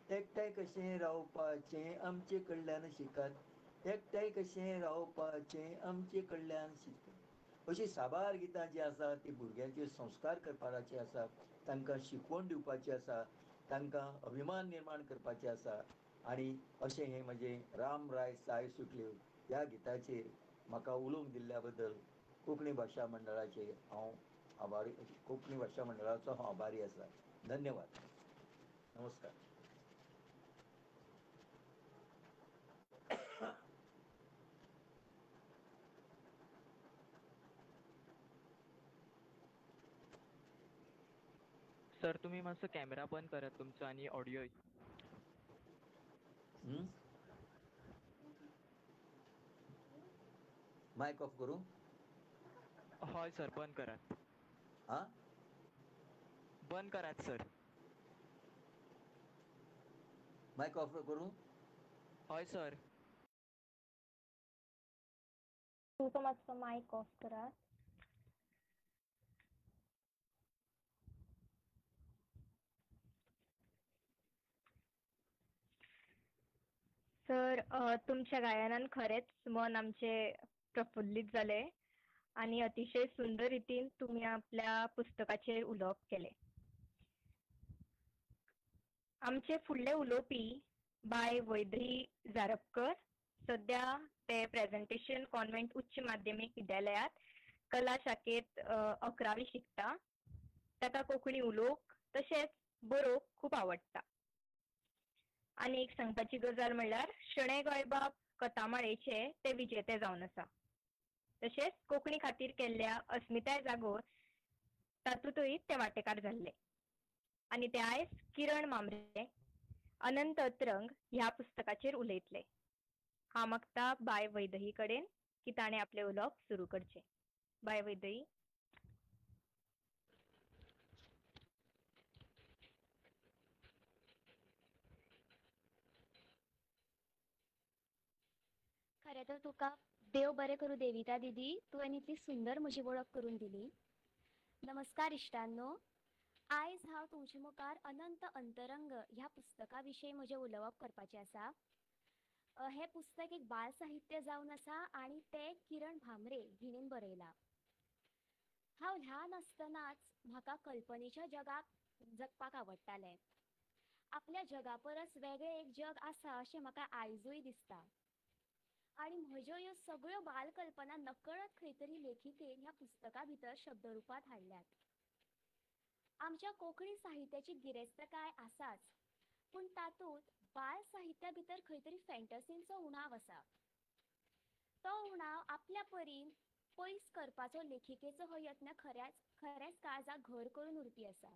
एकठांय कशें रावपाचें आमचे कडल्यान शिकात, एकठांय कशें रावपाचें आमचे कडल्यान शिकात. अशीं साबार गितां जीं आसा ती भुरग्यांचेर संस्कार करपाची आसा, तांकां शिकवण दिवपाची आसा, तांकां अभिमान निर्माण करपाचे आसा. आनी अशें हें म्हजें राम राय साय सुटल्यो ह्या गिताचेर म्हाका उलोवंक दिल्ल्या बद्दल कोंकणी भाशा मंडळाचे हांव आभारी, कोंकणी भाशा मंडळाचो हांव आभारी आसा. धन्यवाद, नमस्कार. सर तुम्ही मातसो कॅमेरा बंद करात तुमचो आनी ऑडियो. मायक ऑफ करूं? हय सर, बंद करात. हा, बंद करात सर. मायक ऑफ करूं? हय सर. तुमचो मातसो मायक ऑफ करात. सर, तुमच्या गायनान खरेंच मन आमचें प्रफुल्लीत जालें आनी अतिशय सुंदर रितीन तुमी आपल्या पुस्तकाचेर उलोवप केलें. आमचे फुडले उलोवपी बाय वैद्री जारपकर. सद्या ते प्रेझेंटेशन कॉन्व्हेंट उच्च माध्यमीक विद्यालयात कला शाखेत 11वी शिकता. ताका कोंकणी उलोवंक तशेंच बरोवंक खूब आवडटा. आनी एक सांगपाची गजाल म्हणल्यार शणै गोंयबाब कथामाळेचे ते विजेते जावन आसा. तशेंच कोंकणी खातीर केल्ल्या अस्मिताय जागोर तातूंतय ते वांटेकार जाल्ले. आनी ते आयज किरण मामरे अनंत अत्रंग ह्या पुस्तकाचेर उलयतले. हांव मागता बाय वैदही कडेन की ताणें आपलें उलोवप सुरू करचें. बाय वैदही. खरें तर तुका देव बरें करूं देविता दिदी, तुवें इतली सुंदर म्हजी वळख करून दिली. नमस्कार इश्टांनो, आयज हांव तुमचे मुखार अनंत अंतरंग ह्या पुस्तका विशीं म्हजें उलोवप करपाचें आसा. हें पुस्तक एक बाल साहित्य जावन आसा आनी तें किरण भामरे हिणेन बरयलां. हांव ल्हान आसतनाच म्हाका कल्पनेच्या जगाक जगपाक आवडटालें. आपल्या जगा परस वेगळें एक जग आसा अशें म्हाका आयजूय दिसता. आनी म्हज्यो ह्यो सगळ्यो बालकल्पना नकळत खंय तरी लेखिकेन ह्या पुस्तका भितर शब्दरुपांत हाडल्यात. आमच्या कोंकणी साहित्याची गिरेस्तकाय आसाच, पूण तातूंत बाल साहित्या भितर खंय तरी फॅन्टसींचो उणाव आसा. तो उणाव आपल्या परीन पयस करपाचो लेखिकेचो हो यत्न खरेंच काळजाक घर करून उरपी आसा.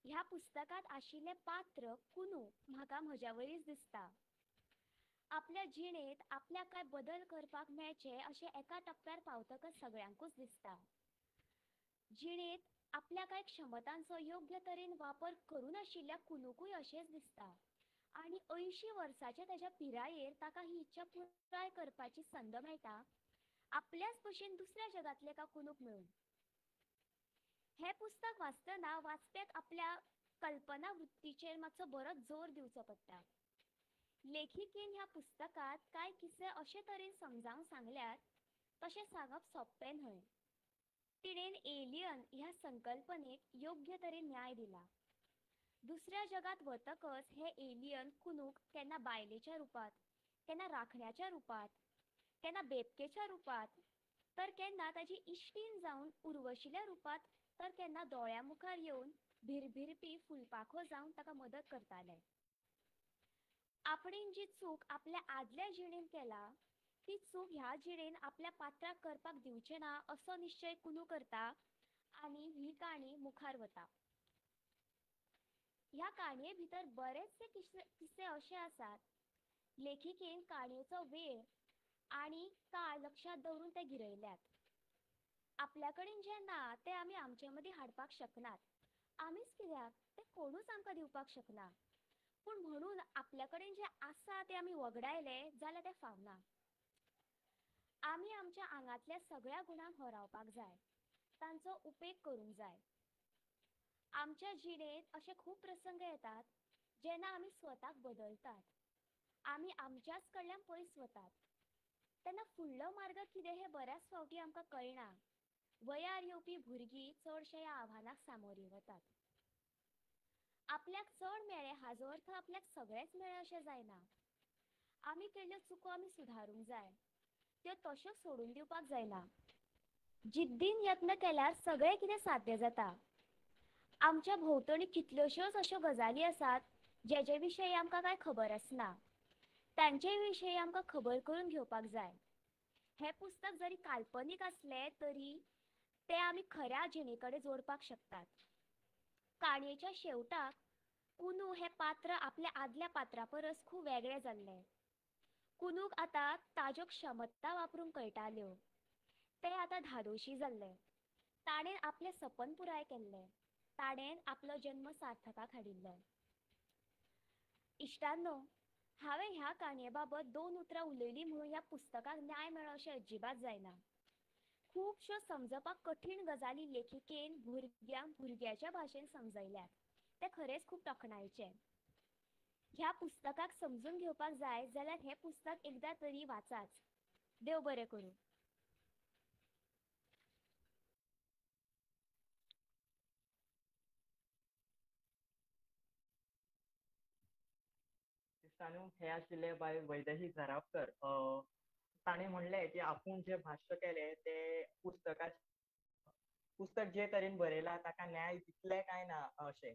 ह्या पुस्तकांत आशिल्लें पात्र कुनू म्हाका म्हज्या वरीच दिसता. आपल्या जिणेंत आपल्याक कांय बदल करपाक मेळचे अशें एका टप्प्यार पावतकच सगळ्यांकूच दिसता. जिणेंत आपल्या कांय क्षमतांचो योग्य तरेन वापर करूं नाशिल्ल्या कुनूकूय अशेंच दिसता आनी 80 वर्साच्या ताच्या पिरायेर ताका ही इच्छा पुराय करपाची संद मेळटा, आपल्याच भशेन दुसऱ्या जगांतल्या एका कुनूक मेळून. हें पुस्तक वाचतना वाचप्याक आपल्या कल्पना वृत्तीचेर मातसो बरोच जोर दिवचो पडटा. लेखिकेन ह्या पुस्तकांत कांय किस्से अशे तरेन समजावन सांगल्यात तशें सांगप सोंपें न्हय. तिणेन एलियन ह्या संकल्पनेक योग्य तरेन न्याय दिला. दुसऱ्या जगांत वतकच हे एलियन कुनूक केन्ना बायलेच्या रुपांत, केन्ना राखण्याच्या रुपांत, केन्ना बेबकेच्या रुपांत, तर केन्ना ताजी इश्टीन जावन उर्वशिल्या रुपांत, तर केन्ना दोळ्या मुखार येवन भिरभिरपी फुलपाखो जावन ताका मदत करताले. आपणेन जी चूक आपल्या आदल्या जिणेन केला ती चूक ह्या जिणेन आपल्या पात्राक करपाक दिवचें ना असो निश्चय कुनू करता आनी ही काणी मुखार वता. ह्या काणये भितर बरेचसे किस्से अशे आसात, लेखिकेन काणयेचो वेळ आनी काळ लक्षांत दवरून ते गिरयल्यात. आपल्या कडेन जें ना तें आमी आमचे मदीं हाडपाक शकनात, आमीच कित्याक तें कोणूच आमकां दिवपाक शकना, पूण म्हणून आपल्या कडेन जें आसा तें आमी वगडायलें जाल्यार तें फावना. आमी आमच्या आंगांतल्या सगळ्या गुणांक होरावपाक जाय, तांचो उपेग करूंक जाय. आमच्या जिणेंत अशे खूब प्रसंग येतात जेन्ना आमी स्वताक बदलतात, आमी आमच्याच कडल्यान पयस वतात, तेन्ना फुडलो मार्ग कितें हें बऱ्याच फावटी आमकां कळना. वयार येवपी भुरगीं चडशे ह्या आव्हानाक सामोरी वतात. आपल्याक चड मेळ्ळें हाजो अर्थ आपल्याक सगळेंच मेळ्ळें अशें जायना. आमी केल्ल्यो चुको आमी सुदारूंक जाय, त्यो तश्यो सोडून दिवपाक जायना. जिद्दीन यत्न केल्यार सगळें कितें साध्य जाता. आमच्या भोंवतणी कितल्योश्योच अश्यो गजाली आसात जेजे विशयी आमकां कांय खबर आसना, तांचे विशयी आमकां खबर करून घेवपाक जाय. हें पुस्तक जरी काल्पनीक आसलें तरी तें आमी खऱ्या जिणे कडेन जोडपाक शकतात. काणयेच्या शेवटाक कुनू हें पात्र आपल्या आदल्या पात्रा परस खूब वेगळें जाल्लें. कुनूक आतां ताज्यो क्षमता वापरूंक कळटाल्यो, तें आतां धादोशी जाल्लें. ताणें आपलें सपन पुराय केल्लें, ताणें आपलो जन्म सार्थकाक हाडिल्लो. इश्टांनो, हांवें ह्या काणये बाबत 2 उतरां उलयलीं म्हणून ह्या पुस्तकाक न्याय मेळो अशें अजिबात जायना. खुबश्यो समजपाक कठीण गजाली लेखिकेन भुरग्यांक भुरग्याच्या भाशेन समजयल्यात, तें खरेंच खूब तोखणायेचें. ह्या पुस्तकाक समजून घेवपाक जाय जाल्यार हें पुस्तक एकदां तरी वाचाच. देव बरें करूं. हे आशिल्ले बाय वैदही झरापकर. ताणें म्हणलें की आपूण जें भाश्य केलें तें पुस्तक जे तरेन बरयलां ताका न्याय दितलें काय ना अशें,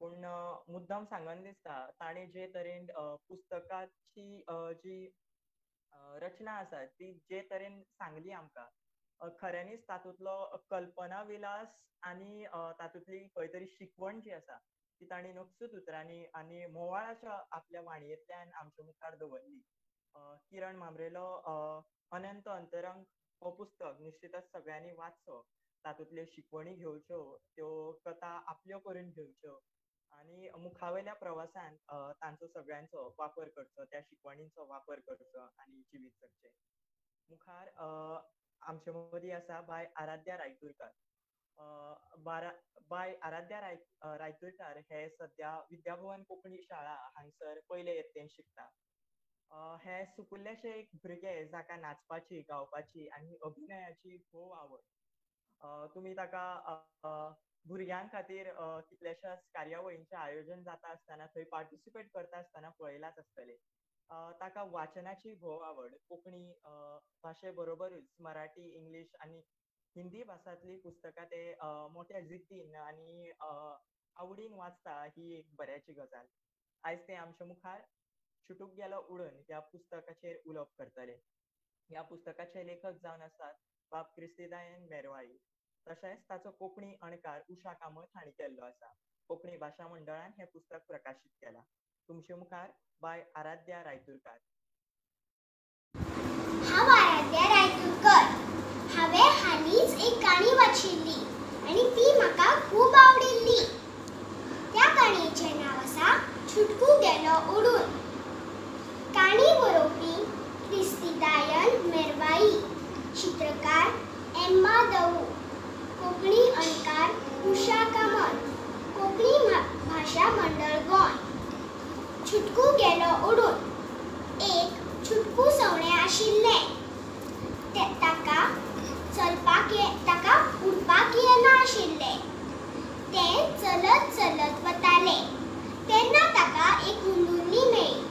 पूण मुद्दाम सांगन दिसता ताणें जे तरेन पुस्तकाची जी रचना आसा ती जे तरेन सांगली आमकां, खऱ्यांनीच तातूंतलो कल्पना विलास आनी तातूंतली खंय तरी शिकवण जी आसा ती तांणी नकसूद उतरांनी आनी म्होंवाळ अशा आपल्या वाणयेंतल्यान आमच्या मुखार दवरली. किरण म्हांबरेलो अनंत अंतरंग हो पुस्तक निश्चितच सगळ्यांनी वाचचो, तातूंतल्यो शिकवणी घेवच्यो, त्यो कथा आपल्यो करून घेवच्यो आनी मुखावयल्या प्रवासान तांचो सगळ्यांचो वापर करचो, त्या शिकवणींचो वापर करचो आनी जिवीत जगचें. मुखार आमचे मदीं आसा बाय आराध्या रायतुरकार. बाय आराध्या रायतुरकार हे सद्या विद्याभुवन कोंकणी शाळा हांगसर पयले यत्तेन शिकता. हे सुपुल्लेशे एक भुरगे जाका नाचपाची, गावपाची आनी अभिनयाची भोव आवड. तुमी ताका भुरग्यां खातीर कितल्याशाच कार्यावळींचें आयोजन जाता आसतना थंय पार्टिसिपेट करता आसतना पळयलाच आसतलें. ताका वाचनाची भोव आवड. कोंकणी भाशे बरोबरूच मराठी, इंग्लीश आनी हिंदी भासांतली पुस्तकां ते मोठ्या जिद्दीन आनी आवडीन वाचता, ही एक बऱ्याची गजाल. आयज ते आमच्या मुखार छुटूक गेलो उडून ह्या पुस्तकाचेर उलोवप करतले. ह्या पुस्तकाचे लेखक जावन आसात बाब क्रिस्तीदायन मेरवाळी. तशेंच ताचो कोंकणी अणकार उषा कामत हांणी केल्लो आसा. कोंकणी भाशा मंडळान हें पुस्तक प्रकाशीत केलां. तुमचे मुखार बाय आराध्या रायतुरकार. हांव आराध्या रायतुरकर. हांवें हालींच एक काणी वाचिल्ली आनी ती म्हाका खूब आवडिल्ली. त्या काणयेचें नांव आसा छुटकू गेलो उडून. काणी बरोवपी क्रिस्तीदायन मेरवाई, चित्रकार एम्मा दऊ, कोंकणी अणकार उषा कामत, कोंकणी भाशा मंडळ गोंय. छुटकू गेलो उडून. एक छुटकू सवणें आशिल्लें. ताका चलपाक ताका उडपाक येना आशिल्लें. तें चलत चलत वतालें तेन्ना ताका एक हुंदुल्ली मेळ्ळी.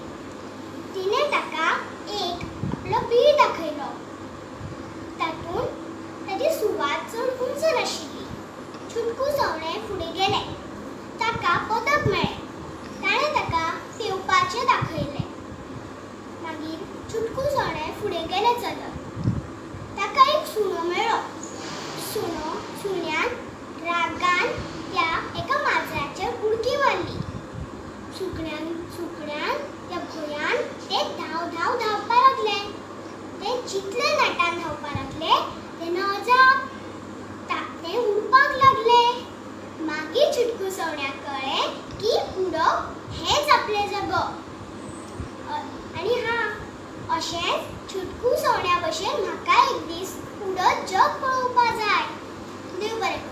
तिणें ताका एक आपलो बीळ दाखयलो. तातूंत ताजी सुवात चड उंच नाशिल्ली. छुटकू सवणें फुडें गेलें. ताका पदक मेळ्ळें. ताणें ताका पेंवपाचें दाखयलें. मागीर छुटकू सवणें फुडें गेलें चलत. ताका एक सुणो मेळ्ळो. सुण्यान रागान त्या एका माजराचेर उडकी मारली. सुकण्यान त्या भंयान ते धांव धांव धांवपाक लागले. ते जितले नेटान धांवपाक लागले तेन्ना अजाप तें उडपाक लागले. मागीर छुटकू सवण्याक कळ्ळें की उडप हेंच आपलें जगप. आनी हां, अशेंच छुटकू सवण्या भशेन म्हाका एक दीस उडत जग पळोवपाक जाय. देव बरें करूं.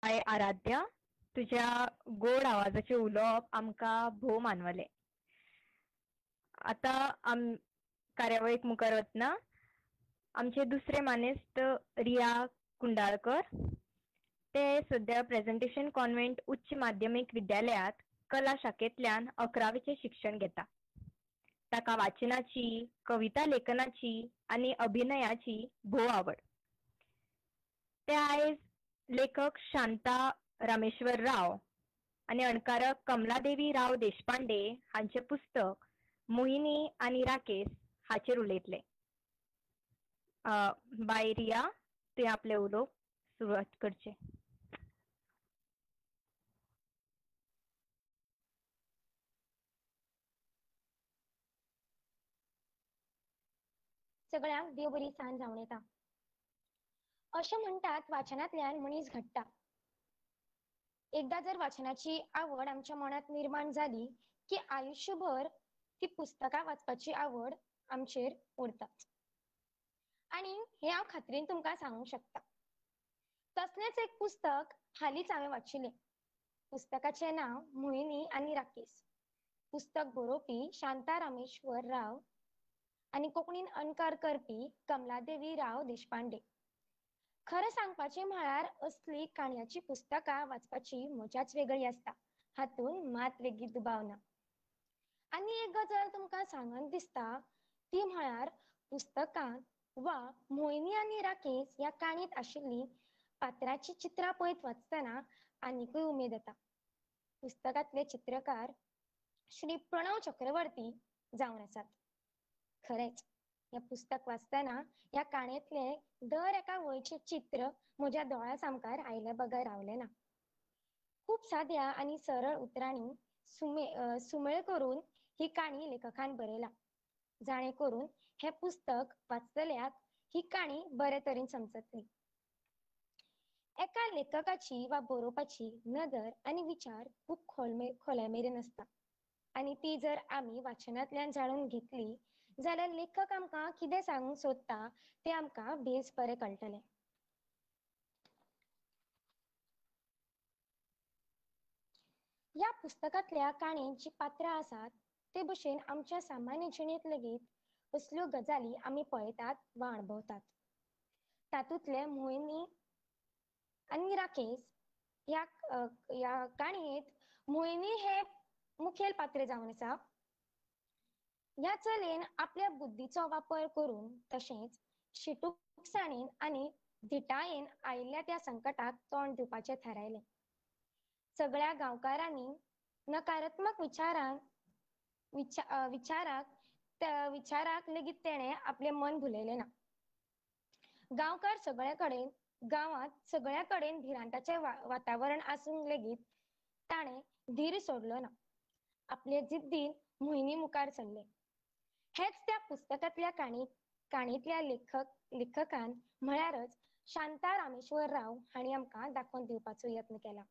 बाय आराध्या, तुज्या गोड आवाजाचें उलोवप आमकां भोव मानवलें. आतां कार्यावळीक मुखार वतना आमचे दुसरे मानेस्त रिया कुंडाळकर. ते सद्या प्रेजेंटेशन कॉन्व्हेंट उच्च माध्यमीक विद्यालयांत कला शाखेंतल्यान 11वीचें शिक्षण घेता. ताका वाचनाची, कविता लेखनाची आनी अभिनयाची भोव आवड. ते आयज लेखक शांता रामेश्वर राव आनी अणकारक कमलादेवी राव देशपांडे हांचें पुस्तक मोहिनी आनी राकेश हाचेर उलयतले. बाय रिया, तुवें आपलें उलोवप सुरवात करचें. सगळ्यांक देव बरी सांज जावन येता. अशें म्हणटात वाचनांतल्यान मनीस घडटा. एकदां जर वाचनाची आवड आमच्या मनांत निर्माण जाली की आयुश्यभर ती पुस्तकां वाचपाची आवड आमचेर उरता. आनी हें हांव खात्रीन तुमकां सांगूंक शकता. तसलेंच एक पुस्तक हालींच हांवें वाचिल्लें. पुस्तकाचें नांव मोहिनी आनी राकेश. पुस्तक बरोवपी शांता रामेश्वर राव आनी कोंकणीन अणकार करपी कमलादेवी राव देशपांडे. खरें सांगपाचें म्हळ्यार असली काणयांची पुस्तकां वाचपाची मजाच वेगळी आसता, हातूंत मात लेगीत दुबाव ना. आनी एक गजाल तुमकां सांगन दिसता ती म्हळ्यार पुस्तकांत वा मोहिनी आनी राकेश ह्या काणयेंत आशिल्ली पात्राची चित्रां पळयत वाचतना आनिकूय उमेद येता. पुस्तकांतले चित्रकार श्री प्रणव चक्रवर्ती जावन आसात. खरेंच हें पुस्तक वाचतना ह्या काणयेंतले दर एका वळीचें चित्र म्हज्या दोळ्या सामकार आयले बगर रावलें ना. खूब साद्या आनी सरळ उतरांनी सुमेळ करून ही काणी लेखकान बरयला, जाणे करून हें पुस्तक वाचतल्याक ही काणी बरे तरेन समजतली. एका लेखकाची वा बरोवपाची नदर आनी विचार खूब खोलाय मेरेन आसता आनी ती जर आमी वाचनांतल्यान जाणून घेतली जाल्यार लेखक आमकां कितें सांगूंक सोदता तें आमकां बेस बरें कळटलें. ह्या पुस्तकांतल्या काणयेंत जीं पात्रां आसात ते भशेन आमच्या सामान्य जिणेंत लेगीत असल्यो गजाली आमी पळयतात वा अणभवतात. तातूंतले मोहिनी आनी राकेश ह्या ह्या काणयेंत मोहिनी हे मुखेल पात्र जावन आसा. ह्या चलयेन आपल्या बुद्धीचो वापर करून तशेंच शिटूकसाणेन आनी धिटायेन आयिल्ल्या त्या संकटाक तोंड दिवपाचें थारायलें. सगळ्या गांवकारांनी नकारात्मक विचाराक लेगीत तेणें आपलें मन भुलयलें ना. गांवकार सगळे कडेन गांवांत सगळ्या कडेन भिरांताचें वातावरण आसूंक लेगीत ताणें धीर सोडलो ना. आपले जिद्दीन मोहिनी मुखार सरलें. हेच त्या पुस्तकांतल्या काणयेंतल्या लेखकान म्हळ्यारच शांता रामेश्वर राव हांणी आमकां दाखोवन दिवपाचो यत्न केला.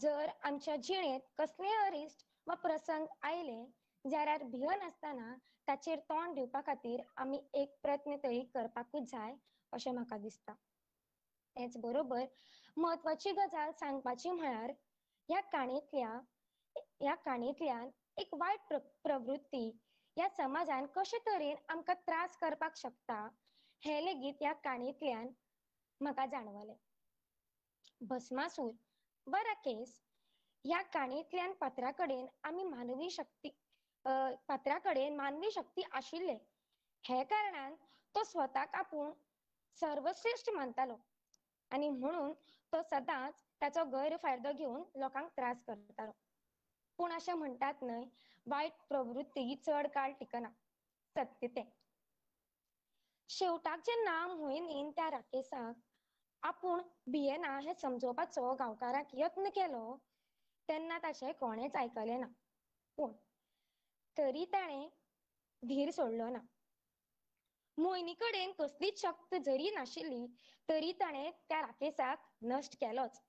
जर आमच्या जिणेंत कसलेय अरिश्ट वा प्रसंग आयले जाल्यार भियनासतना ताचेर तोंड दिवपा खातीर आमी एक प्रयत्न तरी करपाकूच जाय अशें म्हाका दिसता. तेच बरोबर म्हत्वाची गजाल सांगपाची म्हळ्यार ह्या काणयेंतल्यान एक वायट प्रवृत्ती ह्या समाजान कशे तरेन आमकां त्रास करपाक शकता हें लेगीत ह्या काणयेंतल्यान म्हाका जाणवलें. भस्मासूर वा राकेश ह्या काणयेंतल्यान पात्रा कडेन आमी मानवी शक्ती आशिल्ले हे कारणान तो स्वताक आपूण सर्वश्रेश्ठ मानतालो आनी म्हणून तो सदांच ताचो गैरफायदो घेवन लोकांक त्रास करतालो. पूण अशें म्हणटात न्हय, वायट प्रवृत्ती चड काळ टिकना. सत्य तें. शेवटाक जेन्ना मोहिनीन त्या राकेसाक आपूण भियेना हें समजोवपाचो गांवकारांक यत्न केलो तेन्ना ताचें कोणेंच आयकलें ना. पूण तरी ताणें धीर सोडलो ना. मोहिनी कडेन कसलीच शक्त जरी नाशिल्ली तरी ताणें त्या राकेसाक नश्ट केलोच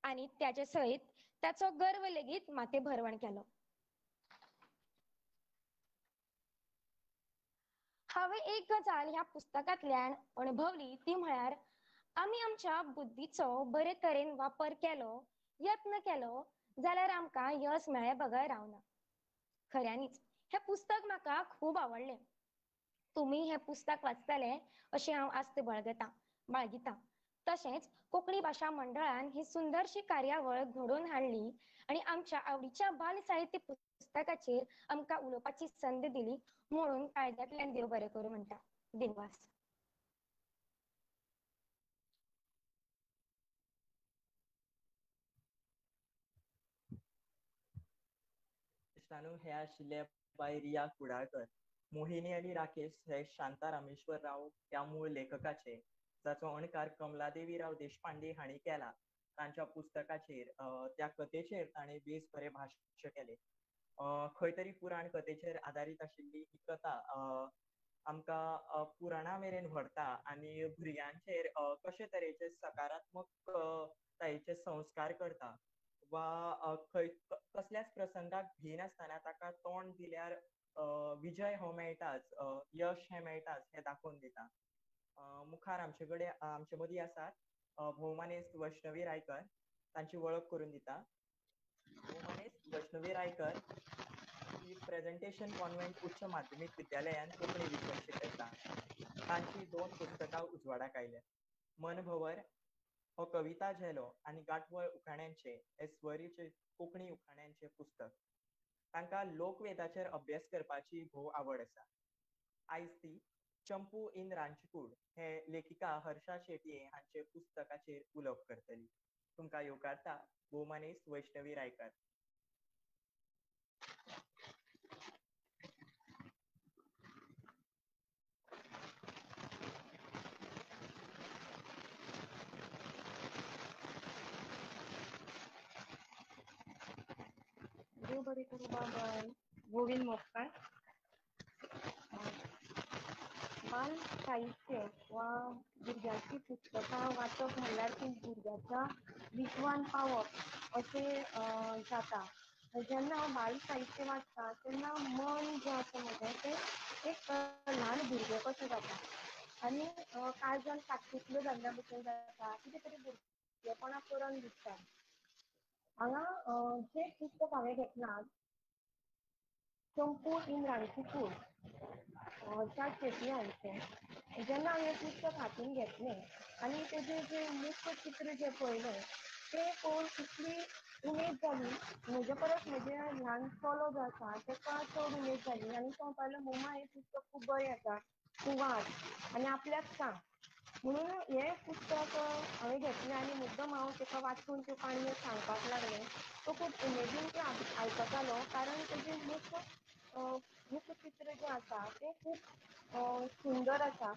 आनी त्याचे सयत ताचो गर्व लेगीत माते भरवण केलो. हांवें एक गजाल ह्या पुस्तकांतल्यान अणभवली ती म्हळ्यार आमी आमच्या बुद्धीचो बरे तरेन वापर केलो, यत्न केलो जाल्यार आमकां यश मेळ्ळे बगर रावना. खऱ्यांनीच हें पुस्तक म्हाका खूब आवडलें. तुमी हें पुस्तक वाचतले अशें हांव आस्त बाळगितां. तशेंच कोंकणी भाशा मंडळान ही सुंदरशी कार्यावळ घडोवन हाडली आनी आमच्या आवडीच्या बाल साहित्य पुस्तकाचेर आमकां उलोवपाची संद दिली म्हणून काळजांतल्यान देव बरें करूं म्हणटा. दिनवास. हे आशिल्ले बाय रिया कुडाळकर. मोहिनी आनी राकेश हे शांता रामेश्वर राव ह्या मूळ लेखकाचे, जाचो अणकार कमलादेवी राव देशपांडे हांणी केला, तांच्या पुस्तकाचेर त्या कथेचेर ताणें बेस बरें भाश्य केलें. खंय तरी पुराण कथेचेर आदारीत आशिल्ली ही कथा आमकां पुराणा मेरेन व्हरता आनी भुरग्यांचेर कशे तरेचे सकारात्मक तायेचे संस्कार करता वा खंय कसल्याच प्रसंगाक भिनासतना ताका तोंड दिल्यार विजय हो मेळटाच, यश हें मेळटाच हें दाखोवन दिता. मुखार आमचे कडेन आमचे मदीं आसात भोवमानेस्त वैष्णवी रायकर. तांची वळख करून दिता. भोवमानेस्त वैष्णवी रायकर ही प्रेझेंटेशन कॉन्व्हेंट उच्च माध्यमीक विद्यालयान कोंकणी विशय शिकयता. तांची 2 पुस्तकां उजवाडाक आयल्यात. मनभवर हो कविता झेलो आनी गांठवळ उखाण्यांचे हे स्वरीचे कोंकणी उखाण्यांचे पुस्तक. तांकां लोकवेदाचेर अभ्यास करपाची भोव आवड आसा. आयज ती चंपू इन रांचकूड हे लेखिका हर्षा शेटये हांचे पुस्तकाचेर उलोवप करतली. तुमकां येवकारता भोवमानेस्त वैष्णवी रायकर. देव बरें करूं बाब गोविंद मोपकार. बाल साहित्य वा भुरग्यांची पुस्तकां वाचप म्हणल्यार ती भुरग्याच्या विश्वान पावप अशें जाता. जेन्ना हांव बाल साहित्य वाचता तेन्ना मन जें आसा म्हजें तें एक ल्हान भुरगें कशें जाता आनी काळजान कातकुतल्यो जाल्ल्या भशेन जाता, कितें तरी भुरगेपणां करून दिसता. हांगा जें पुस्तक हांवें घेतलां चंपू इन रांदची कूड च्या शेटी हांचें, जेन्ना हांवें पुस्तक हातीन घेतलें आनी तेजें जें मुख्य चित्र जें पळयलें तें पळोवन इतली उमेद जाली, म्हजे परस म्हजे ल्हान चलो जो आसा तेका चड उमेद जाली आनी तो म्हणपाक लागलो, मम्मा हें पुस्तक खूब बरें आसा, तूं वाच आनी आपल्याक सांग. म्हणून हें पुस्तक हांवें घेतलें आनी मुद्दम हांव तेका वाचून त्यो काणयो सांगपाक लागलें. तो खूब उमेदीन त्यो आयकतालो, कारण तेजें मुख्य चित्र जें आसा तें खूब सुंदर आसा.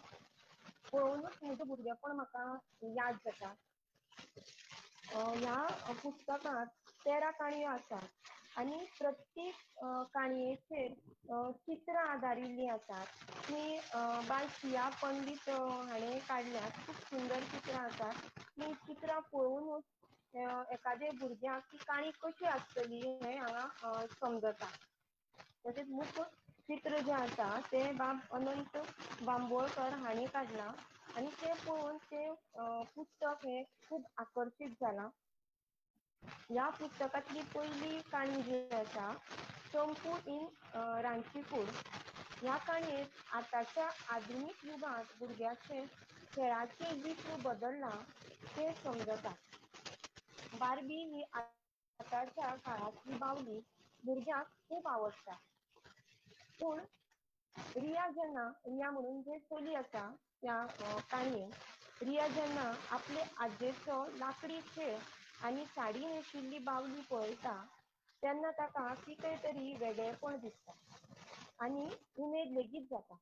पळोवनूच म्हजें भुरगेपण म्हाका याद जाता. ह्या पुस्तकांत 13 काणयो आसात आनी प्रत्येक काणयेचेर चित्रां आदारिल्लीं आसात ती बाय सिया पंडीत हाणें काडल्यात. खूब सुंदर चित्रां आसात. ती चित्रां पळोवनूच एखाद्या भुरग्याक ती काणी कशी आसतली हें हांगा समजता. तशेंच मुख्य चित्र जें आसा तें बाब अनंत बांबोळकर हांणी काडलां आनी तें पळोवन तें पुस्तक हें खूब आकर्शीत जालां. ह्या पुस्तकांतली पयली काणी जी आसा चंपू इन रांदची कूड, ह्या काणयेंत आतांच्या आधुनीक युगांत भुरग्याचें खेळाचें विश्व बदल्लां तें समजता. बार्बी ही आतांच्या काळांतली बावली भुरग्यांक खूब आवडटा, पूण रिया जेन्ना, रिया म्हणून जें चली आसा त्या काणयेंत, रिया जेन्ना आपले आजयेचो लांकडी खेळ आनी साडी न्हेशिल्ली बावली पळयता तेन्ना ताका कितें तरी वेगळेपण दिसता आनी उमेद लेगीत जाता.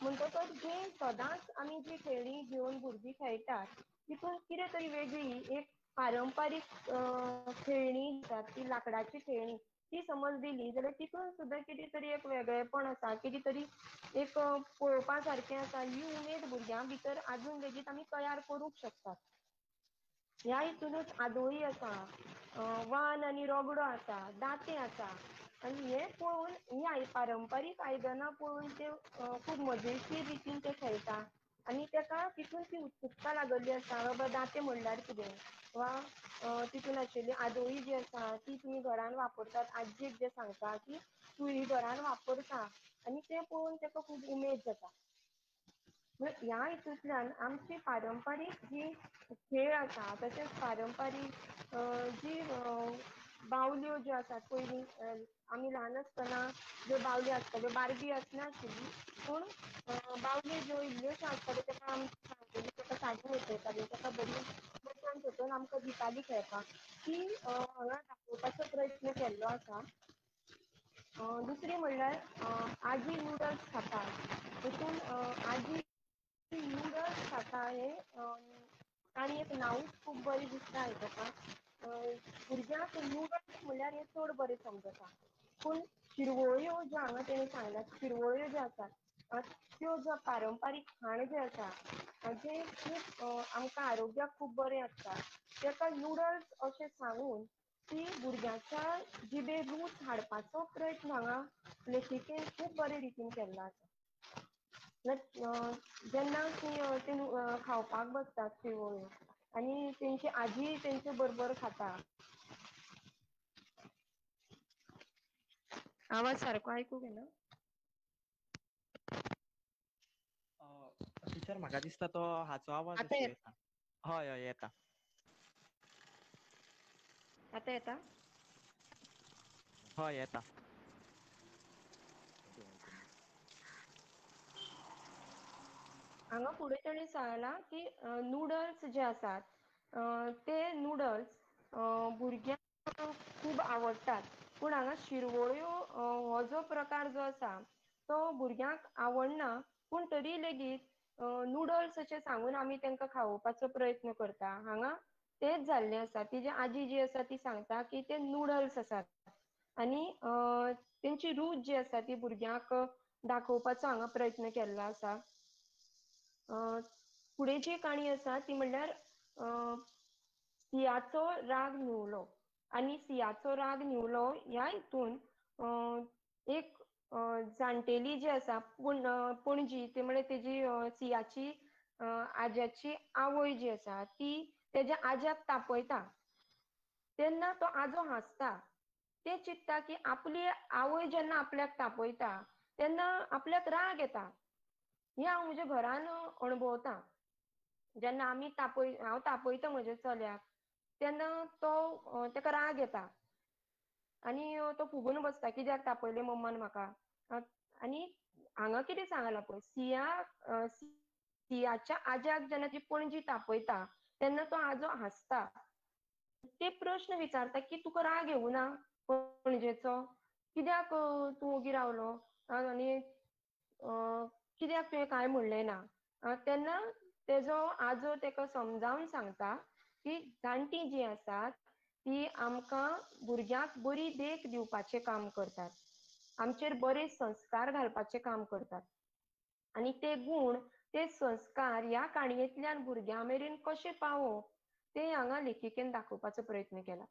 म्हणटकच जे सदांच आमी जी खेळणी घेवन भुरगीं खेळटात तितून कितें तरी वेगळी एक पारंपारीक खेळणी दितात, ती लांकडाची खेळणी ती समज दिली जाल्यार तितून सुद्दां कितें तरी एक वेगळेपण आसा, कितें तरी एक पळोवपा सारकें आसा. ही उमेद भुरग्यां भितर आजून लेगीत आमी तयार करूंक शकतात. ह्या हितूनच आदोळी आसा, वान आनी रगडो आसा, दांतें आसा आनी हें पळोवन हीं पारंपारीक आयदनां पळोवन ते खूब मजेशीर रितीन ते खेळटा आनी तेका तितून ती उत्सुकता लागल्ली आसा, बाबा दांतें म्हणल्यार कितें वा तितून आशिल्ली आदोळी जी आसा ती तुमी घरान वापरतात, आजयेक जें सांगता की तूं ही घरान वापरता आनी तें पळोवन तेका खूब उमेद जाता. ह्या हितूंतल्यान आमची पारंपारीक जी खेळ आसा तशेंच पारंपारीक जी बावल्यो ज्यो आसात, पयलीं आमी ल्हान आसतना ज्यो बावल्यो आसताल्यो, बार्बी आसनाशिल्ली पूण बावल्यो ज्यो इल्ल्योश्यो आसताल्यो तेका आमी सांगताली, तेका साडी न्हेसयताली, तेका बरी बटन सोदून आमकां दिताली खेळपाक, ती हांगा दाखोवपाचो प्रयत्न केल्लो आसा. दुसरी म्हणल्यार आजी नुडल्स खाता, तितून आजी नुडल्स खाता हें काणयेक नांवूच खूब बरें दिसता आयकपाक. भुरग्यांक नुडल्स म्हणल्यार हें चड बरें समजता, पूण शिरवळ्यो ज्यो हांगा तेणी सांगल्यात, शिरवळ्यो ज्यो आसात त्यो ज्यो पारंपारीक खाण जें आसा जें खूब आमकां आरोग्याक खूब बरें आसता तेका नुडल्स अशें सांगून ती भुरग्यांच्या जिबेर रूच हाडपाचो प्रयत्न हांगा लेखिकेन खूब बरे रितीन केल्लो आसा. जेन्ना ती खावपाक बसतात शिरवळ्यो आनी तेंची आजी तेंचे बरोबर खाता. आवाज सारको आयकूंक येना टिचर? म्हाका दिसता तो हाचो आवाज येता. हय हय येता. आतां येता? हय येता. हांगा फुडें तेणी सांगलां की नुडल्स जे आसात ते नुडल्स भुरग्यांक खूब आवडटात, पूण हांगा शिरवळ्यो हो जो प्रकार जो आसा तो भुरग्यांक आवडना, पूण तरी लेगीत नुडल्स अशें सांगून आमी तांकां खावोवपाचो प्रयत्न करता. हांगा तेच जाल्लें आसा, तिजी आजी जी आसा ती सांगता की ते नुडल्स आसात आनी तेंची रूच जी आसा ती भुरग्यांक दाखोवपाचो हांगा प्रयत्न केल्लो आसा. फुडें जी काणी आसा ती म्हणल्यार सियाचो राग न्हिवलो. आनी सियाचो राग न्हिवलो ह्या हितून एक जाणटेली जी आसा पणजी, ती म्हळ्यार तेजी सियाची आज्याची आवय जी आसा ती तेज्या आज्याक तापयता. तेन्ना तो आजो हांसता. ते चिंतता की आपली आवय जेन्ना आपल्याक तापयता तेन्ना आपल्याक राग येता. हें हांव म्हज्या घरान अणभवता. जेन्ना आमी हांव तापयता म्हज्या चल्याक तेन्ना तो तेका राग येता आनी तो फुगून बसता, कित्याक तापयलें मम्मान म्हाका. आनी हांगा कितें सांगलां पळय, सियाच्या आज्याक जेन्ना ती पणजी तापयता तेन्ना तो आजो हांसता. ते प्रश्न विचारता की तुका राग येवना पणजेचो, कित्याक तूं ओगी रावलो आनी कित्याक तुवें कांय म्हणलें ना. तेन्ना तेजो आजो तेका समजावन सांगता की जाणटीं जीं आसात ती आमकां भुरग्यांक बरी देख दिवपाचें काम करतात, आमचेर बरे संस्कार घालपाचें काम करतात आनी ते गूण, ते संस्कार ह्या काणयेंतल्यान भुरग्यां मेरेन कशे पावोवप ते हांगा लेखिकेन दाखोवपाचो प्रयत्न केला.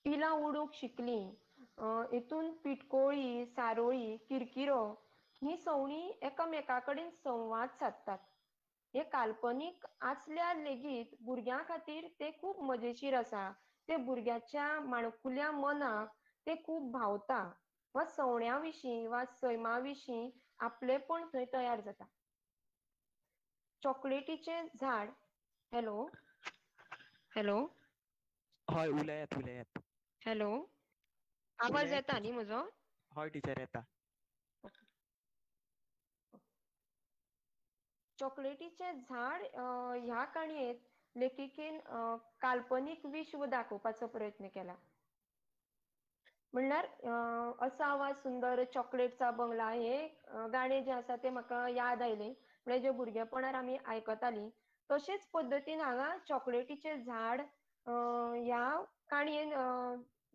पिलां उडूंक शिकलीं हितून पिटकोळी, सारोळी, किरकिरो ही सवणीं एकामेका कडेन संवाद सादतात. हे काल्पनीक आसल्यार लेगीत भुरग्यां खातीर ते खूब मजेशीर आसा. ते भुरग्याच्या माणकुल्या मनाक ते खूब भावता वा सवण्यां विशीं वा सैमा विशीं आपलेपण थंय तयार जाता. चॉकलेटीचें झाड. हॅलो हॅलो, हय उलयात उलयात. हॅलो, आवाज येता न्ही म्हजो? हय टिचर येता. चॉकलेटीचें झाड ह्या काणयेंत लेखिकेन काल्पनीक विश्व दाखोवपाचो प्रयत्न केला. म्हणल्यार असावा सुंदर चॉकलेटचा बंगला हे गाणें जें आसा तें म्हाका याद आयलें. म्हळ्यार जे भुरगेपणार आमी आयकतालीं तशेंच पद्दतीन हांगा चॉकलेटीचें झाड ह्या काणयेन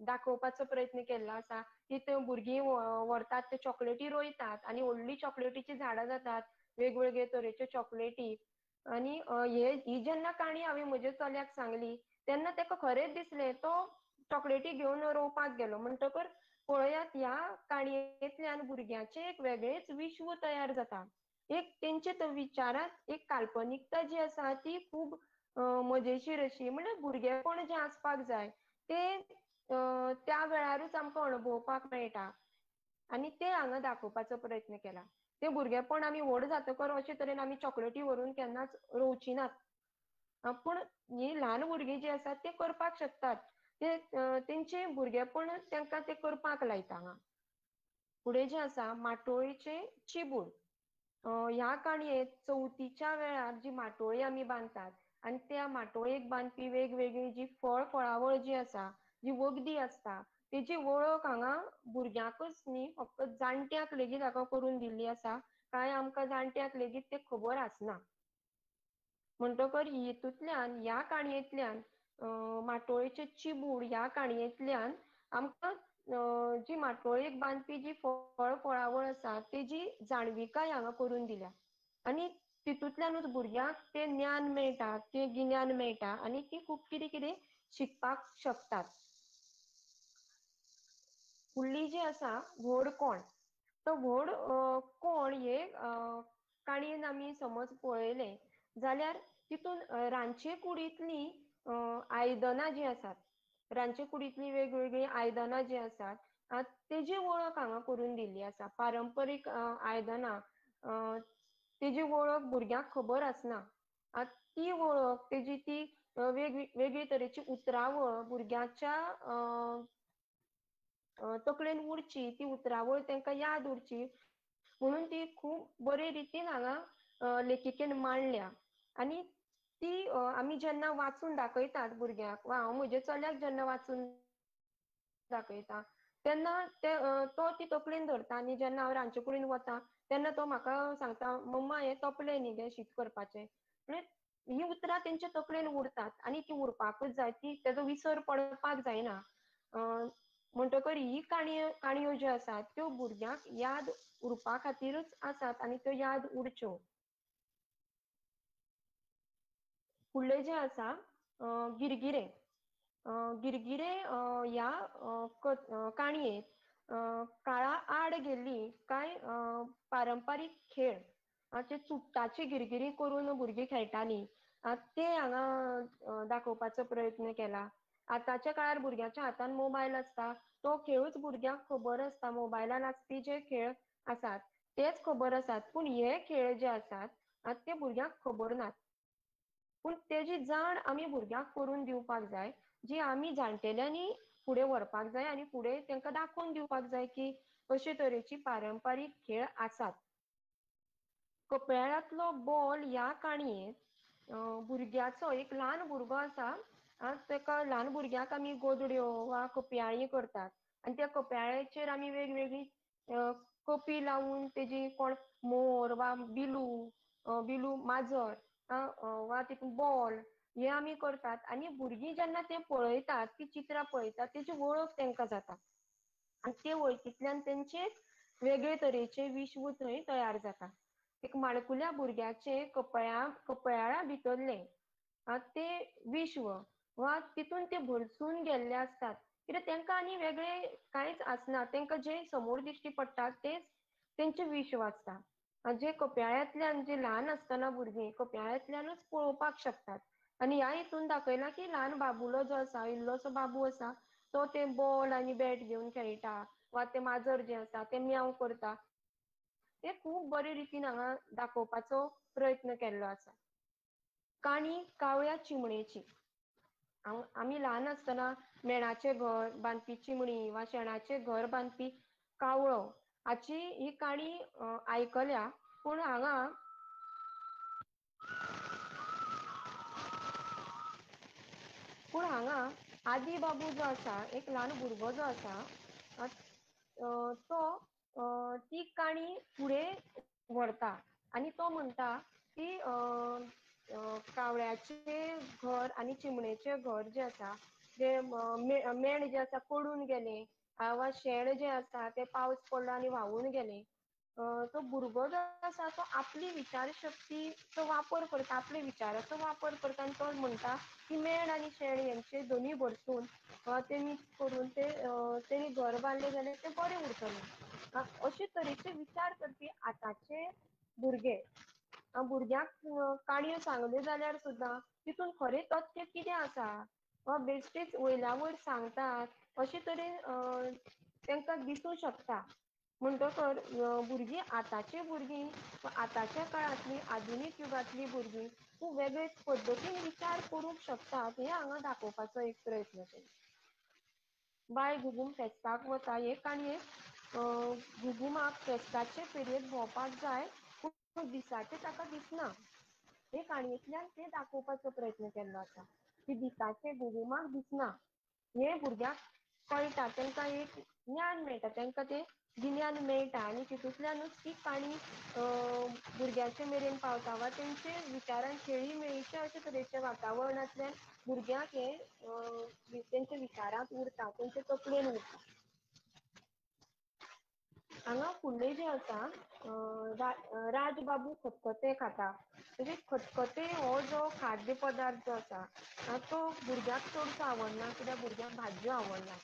दाखोवपाचो प्रयत्न केल्लो आसा की त्यो भुरगीं व्हरतात ते चॉकलेटी रोयतात आनी व्हडलीं चॉकलेटीचीं झाडां जातात, वेगवेगळे तरेच्यो चॉकलेटी. आनी ही जेन्ना काणी हांवें म्हज्या चल्याक सांगली तेन्ना ताका खरेंच दिसलें, तो चॉकलेटी घेवन रोवपाक गेलो. म्हणटकर पळयात ह्या काणयेंतल्यान भुरग्यांचें एक वेगळेंच विश्व तयार जाता. एक तेंचे विचारांत एक काल्पनिकता जी आसा ती खूब मजेशीर अशी, म्हणल्यार भुरगेपण जें आसपाक जाय तें त्या वेळारूच आमकां अणभवपाक मेळटा आनी तें हांगा दाखोवपाचो प्रयत्न केला. तें भुरगेपण आमी व्हड जातकर अशे तरेन आमी चॉकलेटी व्हरून केन्नाच रोवची नात, पूण ही ल्हान भुरगीं जीं आसात ते करपाक शकतात. ते तेंचें भुरगेपण तांकां ते करपाक लायता. हांगा फुडें जें आसा माटोळेचें चिबूड. ह्या काणयेंत चवथीच्या वेळार जी माटोळी आमी बांदतात आनी त्या माटोळेक बांदपी वेगवेगळी जी फळ फळावळ जी आसा, जी वखदी आसता तेजी वळख हांगा भुरग्यांकच न्ही फक्त जाणट्यांक लेगीत हांगा करून दिल्ली आसा. कांय आमकां जाणट्यांक लेगीत तें खबर आसना. म्हणटकर हितूंतल्यान ह्या काणयेंतल्यान माटोळेचें चिबूड ह्या काणयेंतल्यान आमकां जी माटोळेक बांदपी जी फळ फळावळ आसा तेजी जाणविकाय हांगा करून दिल्या आनी तितूंतल्यानूच भुरग्यांक तें ज्ञान मेळटा, तें गिन्यान मेळटा आनी ती खूब कितें कितें शिकपाक शकतात. फुडली जी आसा व्हड कोण. तो व्हड कोण हे काणयेन आमी समज पळयलें जाल्यार तितून रांदचे कुडींतलीं आयदनां जीं आसात, रांदचे कुडींतलीं वेगवेगळीं आयदनां जीं आसात तेजी वळख हांगा करून दिल्ली आसा. पारंपरीक आयदनां तेजी वळख भुरग्यांक खबर आसना, ती वळख तेजी ती वेगळी तरेची उतरावळ भुरग्यांच्या तकलेन उरची, ती उतरावळ तांकां याद उरची म्हणून ती खूब बरे रितीन हांगा लेखिकेन मांडल्या. आनी ती आमी जेन्ना वाचून दाखयतात भुरग्यांक वा हांव म्हज्या चल्याक जेन्ना वाचून दाखयता तेन्ना तो ती तकलेन धरता आनी जेन्ना हांव रांदचे कुडीन वता तेन्ना तो म्हाका सांगता, मम्मा हें तपलें न्ही गे शीत करपाचें. म्हळ्यार ही उतरां तेंच्या तकलेन उरतात आनी ती उरपाकूच जाय, ती तेजो विसर पडपाक जायना. म्हणटकर ही काणयो ज्यो आसात त्यो भुरग्यांक याद उरपा खातीरूच आसात आनी त्यो याद उरच्यो. फुडलें जें आसा गिरगिरे. गिरगिरे ह्या काणयेंत काळा आड गेल्ली कांय पारंपारीक खेळ, जे चुट्टाची गिरगिरी करून भुरगीं खेळटालीं ते हांगा दाखोवपाचो प्रयत्न केला. आतांच्या काळार भुरग्यांच्या हातान मोबायल आसता, तो खेळूच भुरग्यांक खबर आसता, मोबायलान आसपी जे खेळ आसात तेच खबर आसात, पूण हे खेळ जे आसात ते भुरग्यांक खबर नात. पूण तेजी जाण आमी भुरग्यांक करून दिवपाक जाय, जी आमी जाणटेल्यांनी फुडें व्हरपाक जाय आनी फुडें तांकां दाखोवन दिवपाक जाय की अशे तरेची पारंपारीक खेळ आसात. कपयाळांतलो बॉल ह्या काणयेंत भुरग्याचो एक ल्हान भुरगो आसा, ताका ल्हान भुरग्याक आमी गोदड्यो वा कपयाळीं करतात आनी त्या कपयाळ्याचेर आमी वेगवेगळी कपी लावन तेजी कोण मोर वा बिलू बिलू माजर वा तितून बॉल हे आमी करतात आनी भुरगीं जेन्ना ते पळयतात, ती चित्रां पळयतात, तेजी वळख तांकां जाता आनी ते वळखींतल्यान तेंचे वेगळे तरेचे विश्व थंय तयार जाता. एक माणकुल्या भुरग्याचे कपयाळा भितरलें ते विश्व वा तितून ते भरसून गेल्ले आसतात, कित्याक तांकां आनी वेगळे कांयच आसना, तांकां जे समोर दिश्टी पडटा तेच तेंचे विश्व आसता. जे कपयाळ्यांतल्यान जे ल्हान आसतना भुरगीं कपयाळ्यांतल्यानूच पळोवपाक शकतात आनी ह्या हितून दाखयलां की ल्हान बाबुलो जो आसा, इल्लोसो बाबू आसा, तो ते बॉल आनी बॅट घेवन खेळटा वा ते माजर जें आसा तें म्याव करता, ते खूब बरे रितीन हांगा दाखोवपाचो प्रयत्न केल्लो आसा. काणी कावळ्या चिमणेची. आमी ल्हान आसतना मेणाचें घर बांदपी चिमणी वा शेणाचें घर बांदपी कावळो हाची ही काणी आयकल्या, पूण हांगा आदी बाबू जो आसा, एक ल्हान भुरगो जो आसा तो ती काणी फुडें व्हरता आनी तो म्हणटा की कावळ्याचें घर आनी चिमणेचें घर जें आसा जें मेण जें आसा पडून गेलें वा शेण जें आसा तें पावस पडलो आनी व्हांवून गेलें. तो भुरगो जो आसा तो आपली विचारशक्तीचो वापर करता, आपल्या विचाराचो वापर करता आनी तो म्हणटा की मेण आनी शेण हेंचे दोनूय भरसून ते मिक्स करून ते तेणी घर बांदलें जाल्यार तें बरें उरतलें. अशे तरेचे विचार करपी आतांचे भुरगे. भुरग्यांक काणयो सांगल्यो जाल्यार सुद्दां तितून खरें तथ्य कितें आसा वा बेश्टेच वयल्या वयर सांगतात अशे तरेन तांकां दिसूं शकता. म्हणटकर भुरगीं आतांची भुरगीं आतांच्या काळांतली आधुनीक युगांतली भुरगीं खूब वेगळे पद्दतीन विचार करूंक शकतात हें हांगा दाखोवपाचो एक प्रयत्न केला. बाय घुगूम फेस्ताक वता हे काणयेंत घुगुमाक फेस्ताचे फेरयेंत भोंवपाक जाय पूण दिसाचें ताका दिसना, हे काणयेंतल्यान तें दाखोवपाचो प्रयत्न केल्लो आसा की दिसाचें घुगुमाक दिसना हें भुरग्यांक कळटा, तांकां एक ज्ञान मेळटा, तांकां तें गिन्यान मेळटा आनी तितूंतल्यानूच ती काणी भुरग्यांचे मेरेन पावता वा तेंचे विचारान खेळी मेळीचे अशे तरेच्या वातावरणांतल्यान भुरग्यांक हे तेंच्या विचारांत उरता, तेंचे तकलेन उरता. हांगा फुडलें जें आसा राजबाबू खतखतें खाता. म्हणजे खतखतें हो जो खाद्य पदार्थ जो आसा तो भुरग्यांक चडसो आवडना, कित्याक भुरग्यांक भाजयो आवडना,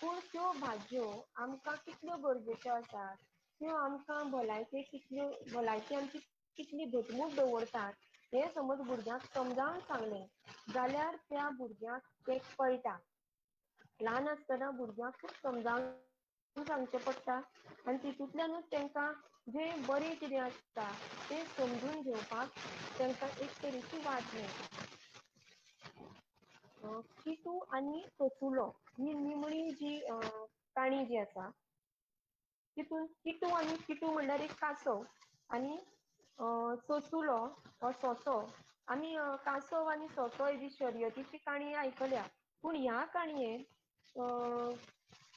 पूण त्यो भाजयो आमकां कितल्यो गरजेच्यो आसात, त्यो आमकां भलायकी कितल्यो भलायकी आमची कितली घटमूट दवरतात हें समज भुरग्यांक समजावन सांगलें जाल्यार त्या भुरग्यांक तें कळटा. ल्हान आसतना भुरग्यांक खूब समजावन सांगचें पडटा आनी तितूंतल्यानूच तांकां जें बरें कितें आसता तें समजून घेवपाक तांकां एक तरेची वाट मेळटा. किटू आनी तोचुलो ही निमणी जी काणी जी आसा तितून किटू आनी किटू म्हणल्यार एक कांसव आनी सोसुलो हो सोंसो. आमी कांसव आनी सोंसो ही शर्यतीची काणी आयकल्या, पूण ह्या काणयेंत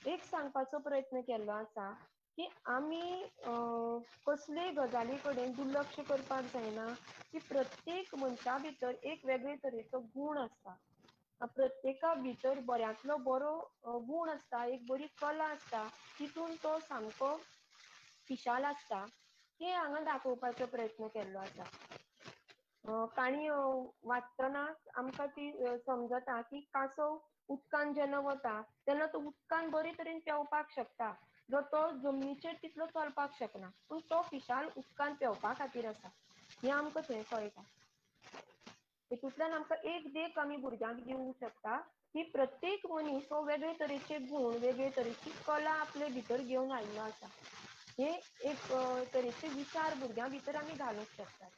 एक सांगपाचो प्रयत्न केल्लो आसा की आमी कसलेय गजाली कडेन दुर्लक्ष करपाक जायना की प्रत्येक मनशा भितर एक वेगळे तरेचो गूण आसता. प्रत्येका भितर बऱ्यांतलो बरो गूण आसता, एक बरी कला आसता, तितून तो सामको फिशाल आसता, हे हांगा दाखोवपाचो प्रयत्न केल्लो आसा. काणी वाचतना आमकां ती समजता की कांसव उदकान जेन्ना वता तेन्ना तो उदकान बरे तरेन पेंवपाक शकता, जो तो जमनीचेर तितलो चलपाक शकना, पूण तो फिशाल उदकान पेंवपा खातीर आसा हें आमकां थंय कळटा. हितूंतल्यान आमकां एक देख आमी भुरग्यांक दिवंक शकता की प्रत्येक मनीस हो वेगळे तरेचे गूण, वेगळे तरेची कला आपले भितर घेवन आयिल्लो आसा. हे एक तरेचे विचार भुरग्यां भितर आमी घालूंक शकतात.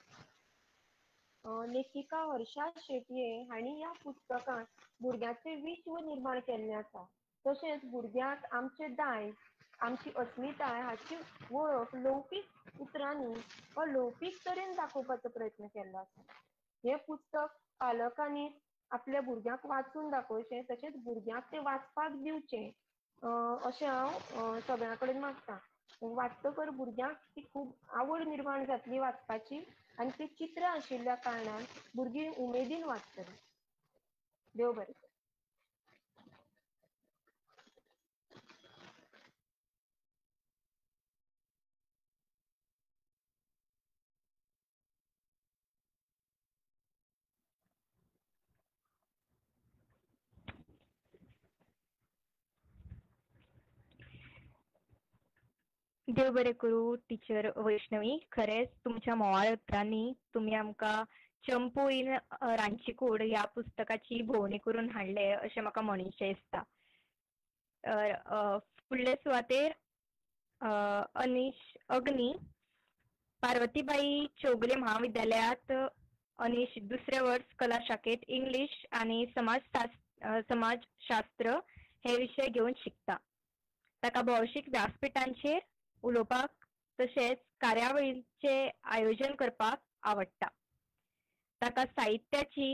लेखिका हर्षा शेटये हांणी ह्या पुस्तकांत भुरग्यांचें विश्व निर्माण केल्लें आसा. तशेंच भुरग्यांक आमचें दायज, आमची अस्मिताय हाची वळख ल्हवपीक उतरांनी वा ल्हवपीक तरेन दाखोवपाचो प्रयत्न केल्लो आसा. हें पुस्तक पालकांनी आपल्या भुरग्यांक वाचून दाखोवचें, तशेंच भुरग्यांक तें वाचपाक दिवचें अशें हांव सगळ्यां कडेन मागतां. वाचतकर भुरग्यांक ती खूब आवड निर्माण जातली वाचपाची आनी ती चित्रां आशिल्ल्या कारणान भुरगीं उमेदीन वाचतलीं. देव बरें करूं. देव बरें करूं टिचर वैष्णवी. खरेंच तुमच्या म्होंवाळ उतरांनी तुमी आमकां चंपू इन रांचीकूड ह्या पुस्तकाची भोंवणी करून हाडले अशें म्हाका म्हणीचें दिसता. फुडले सुवातेर अनीश अग्नी, पार्वतीबाई चौगुले महाविद्यालयांत अनीश दुसरें वर्स कला शाखेंत इंग्लीश आनी समाजशास्त्र हे विशय घेवन शिकता. ताका भौशीक व्यासपिठांचेर उलोवपाक तशेंच कार्यावळींचें आयोजन करपाक आवडटा. ताका साहित्याची,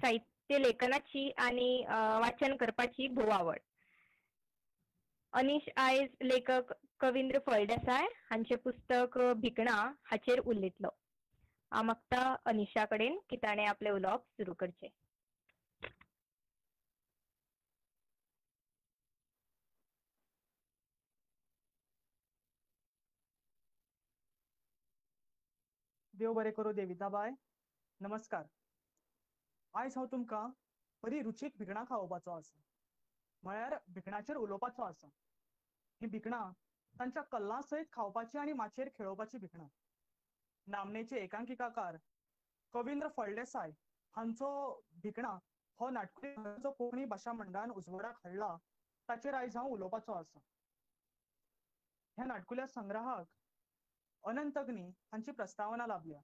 साहित्य लेखनाची आनी वाचन करपाची भोव आवड. अनीश आयज लेखक कविंद्र फळदेसाय हांचें पुस्तक भिकणां हाचेर उलयतलो. हांव मागता अनिशा कडेन की ताणें आपलें उलोवप सुरू करचें. देव बरें करूं देविताबाय. नमस्कार. आयज हांव तुमकां बरी रुचीक भिकणां खावोवपाचो आसा, म्हळ्यार भिकणाचेर उलोवपाचो आसा. हीं भिकणां तांच्या कल्लां सयत खावपाची आनी माचयेर खेळोवपाची भिकणां. नामनेचे एकांकिकाकार कविंद्र फळदेसाय हांचो भिकणां हो नाटकुलें कोंकणी भाशा मंडळान उजवाडाक हाडला, ताचेर आयज हांव उलोवपाचो आसा. ह्या नाटकुल्या संग्रहाक अनंत अग्नी हांची प्रस्तावना लाभल्या.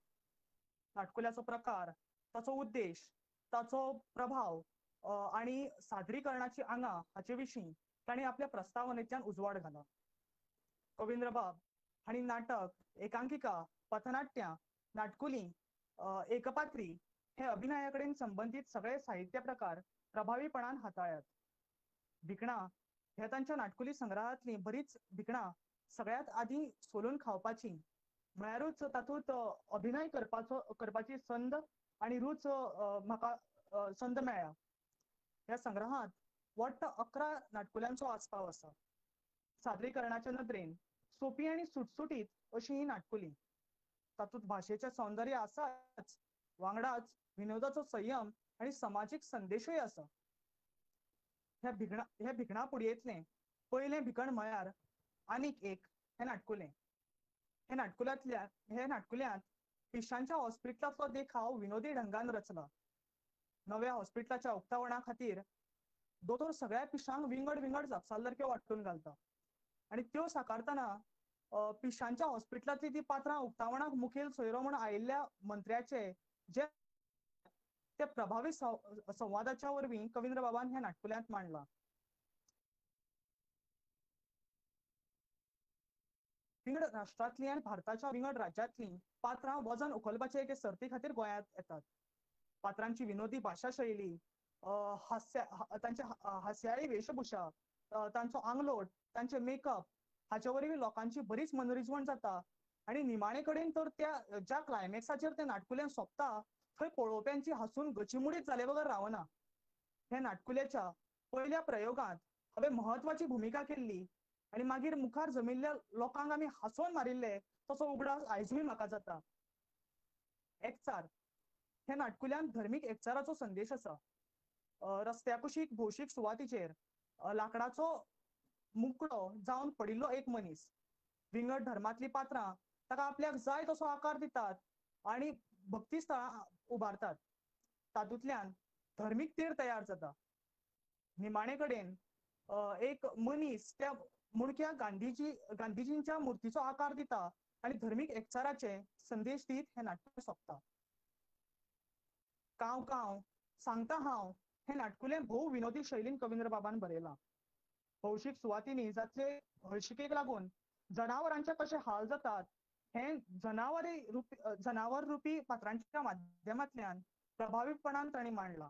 नाटकुल्याचो प्रकार, ताचो उद्देश, ताचो प्रभाव आनी सादरीकरणाची आंगां हाचे विशीं तांणी आपल्या प्रस्तावनेंतल्यान उजवाड घाला. कविंद्रबाब हांणी नाटक, एकांकिका, पथनाट्यां, नाटकुलीं, एकपात्री हे अभिनया कडेन संबंदीत सगळे साहित्य प्रकार प्रभावीपणान हाताळ्यात. भिकणां ह्या तांच्या नाटकुली संग्रहांतलीं बरीच भिकणां सगळ्यात आदीं सोलून खावपाची, म्हळ्यारूच तातूंत अभिनय करपाची संद आनी रूच म्हाका संद मेळ्ळ्या. ह्या संग्रहांत वट्ट 11 नाटकुल्यांचो आस्पाव आसा. सादरीकरणाच्या नदरेन सोपी आनी सुटसुटीत अशी ही नाटकुली. तातूंत भाशेचें सौंदर्य आसाच, वांगडाच विनोदाचो संयम आनी समाजीक संदेशूय आसा. ह्या भिकणां पुडयेंतलें पयलें भिकण म्हळ्यार आनीक एक हें नाटकुलें. हे नाटकुल्यांत पिशांच्या हॉस्पिटलांतलो देखाव विनोदी ढंगान रचला. नव्या हॉस्पिटलाच्या उक्तावणा खातीर दोतोर सगळ्या पिशांक विंगड विंगड जापसालदारक्यो वांटून घालता आनी त्यो साकारतना पिशांच्या हॉस्पिटलांतली ती पात्रां उक्तावणाक मुखेल सोयरो म्हूण आयिल्ल्या मंत्र्याचे जे ते प्रभावी संवादाच्या वरवीं कविंद्र बाबान ह्या नाटकुल्यांत मांडला. विंगड राष्ट्रांतलीं आनी भारताच्या विंगड राज्यांतलीं पात्रां वजन उखलपाचे एके सर्ती खातीर गोंयांत येतात. पात्रांची विनोदी भाशा शैली, तांचे हास्याळी वेशभूषा, तांचो आंगलोट, तांचे मेकअप हाचे वरवीं लोकांची बरीच मनरिजवण जाता आनी निमाणे कडेन तर त्या ज्या क्लायमॅक्साचेर तें नाटकुलें सोंपता थंय पळोवप्यांची हांसून गचिमुडीत जाले बगर रावना. ह्या नाटकुल्याच्या पयल्या प्रयोगांत हांवें म्हत्वाची भुमिका केल्ली आनी मागीर मुखार जमिल्ल्या लोकांक आमी हांसोवन मारिल्ले तसो उगडास आयजूय म्हाका जाता. एकचार ह्या नाटकुल्यांत धर्मीक एकचाराचो संदेश आसा. रस्त्या कुशीक भौशीक सुवातीचेर लाकडाचो मुकडो जावन पडिल्लो एक मनीस, विंगड धर्मांतलीं पात्रां ताका आपल्याक जाय तसो आकार दितात आनी भक्ती स्थळां उबारतात. तातूंतल्यान धर्मीक तीर तयार जाता. निमाणे कडेन एक मनीस त्या मुणक्या गांधीजींच्या मुर्तीचो आकार दिता आनी धर्मीक एकचाराचे संदेश दीत हें नाटक सोंपता. कांव कांव सांगता हांव हें नाटकुलें भोव विनोदी शैलीन कविंद्र बाबान बरयलां. भौशीक सुवातींनी जातले हळशिकेक लागून जनावरांचे कशे हाल जातात हें जनावर रुपी पात्रांच्या माध्यमांतल्यान प्रभावीपणान तांणी मांडलां.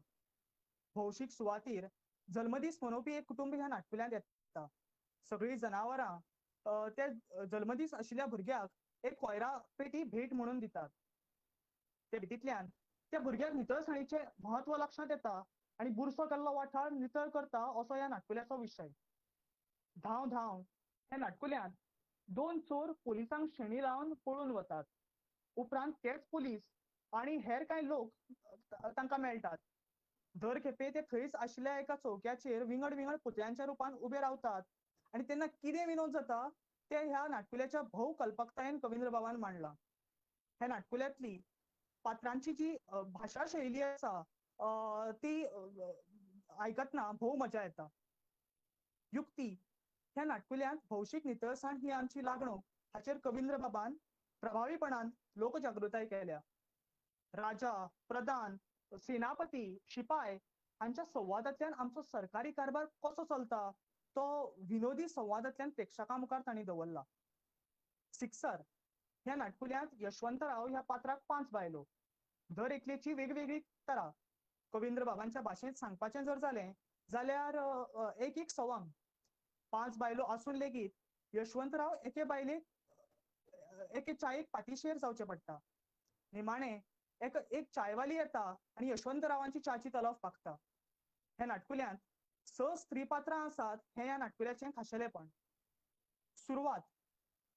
भौशीक सुवातीर जल्मदीस मनोवपी एक कुटुंब ह्या नाटकुल्यांत येता. सगळीं जनावरां त्या जल्मदीस आशिल्ल्या भुरग्याक एक कोयरा पेटी भेट म्हणून दितात. ते भेटींतल्यान त्या भुरग्याक नितळसाणीचें म्हत्व लक्षांत येता आनी बुरसो केल्लो वाठार नितळ करता असो ह्या नाटकुल्याचो विशय. धांव धांव ह्या नाटकुल्यांत दोन चोर पोलिसांक शेणी लावन पळून वतात. उपरांत तेच पोलीस आनी हेर कांय लोक तांकां मेळटात. दर खेपे ते थंयच आशिल्ल्या एका चौक्याचेर विंगड विंगड पुतळ्यांच्या रुपान उबे रावतात आनी तेन्ना कितें विनोद जाता ते ह्या नाटकुल्याच्या भोव कल्पकतायेन कविंद्र बाबान मांडलां. ह्या नाटकुल्यांतली पात्रांची जी भाशा शैली आसा ती आयकतना भोव मजा येता. युक्ती ह्या नाटकुल्यांत भौशीक नितळसाण ही आमची लागणूक हाचेर कविंद्र बाबान प्रभावीपणान लोकजागृताय केल्या. राजा, प्रधान, सेनापती, शिपाय हांच्या संवादांतल्यान आमचो सरकारी कारभार कसो चलता तो विनोदी संवादांतल्यान प्रेक्षकां मुखार तांणी दवरला. सिक्सर ह्या नाटकुल्यांत यशवंतराव ह्या पात्राक 5 बायलो, दर एकलेची वेगवेगळी तरा. कविंद्र बाबांच्या भाशेंत सांगपाचें जर जालें जाल्यार एक एक सवंग. 5 बायलो आसून लेगीत यशवंतराव एके बायलेक एके चायेक पातिशेर जावचें पडटा. निमाणें एक चायवाली येता आनी यशवंतरावांची च्याची तलफ पाकता. ह्या नाटकुल्यांत 6 स्त्री पात्रां आसात हें ह्या नाटकुल्याचें खाशेलेपण. सुरवात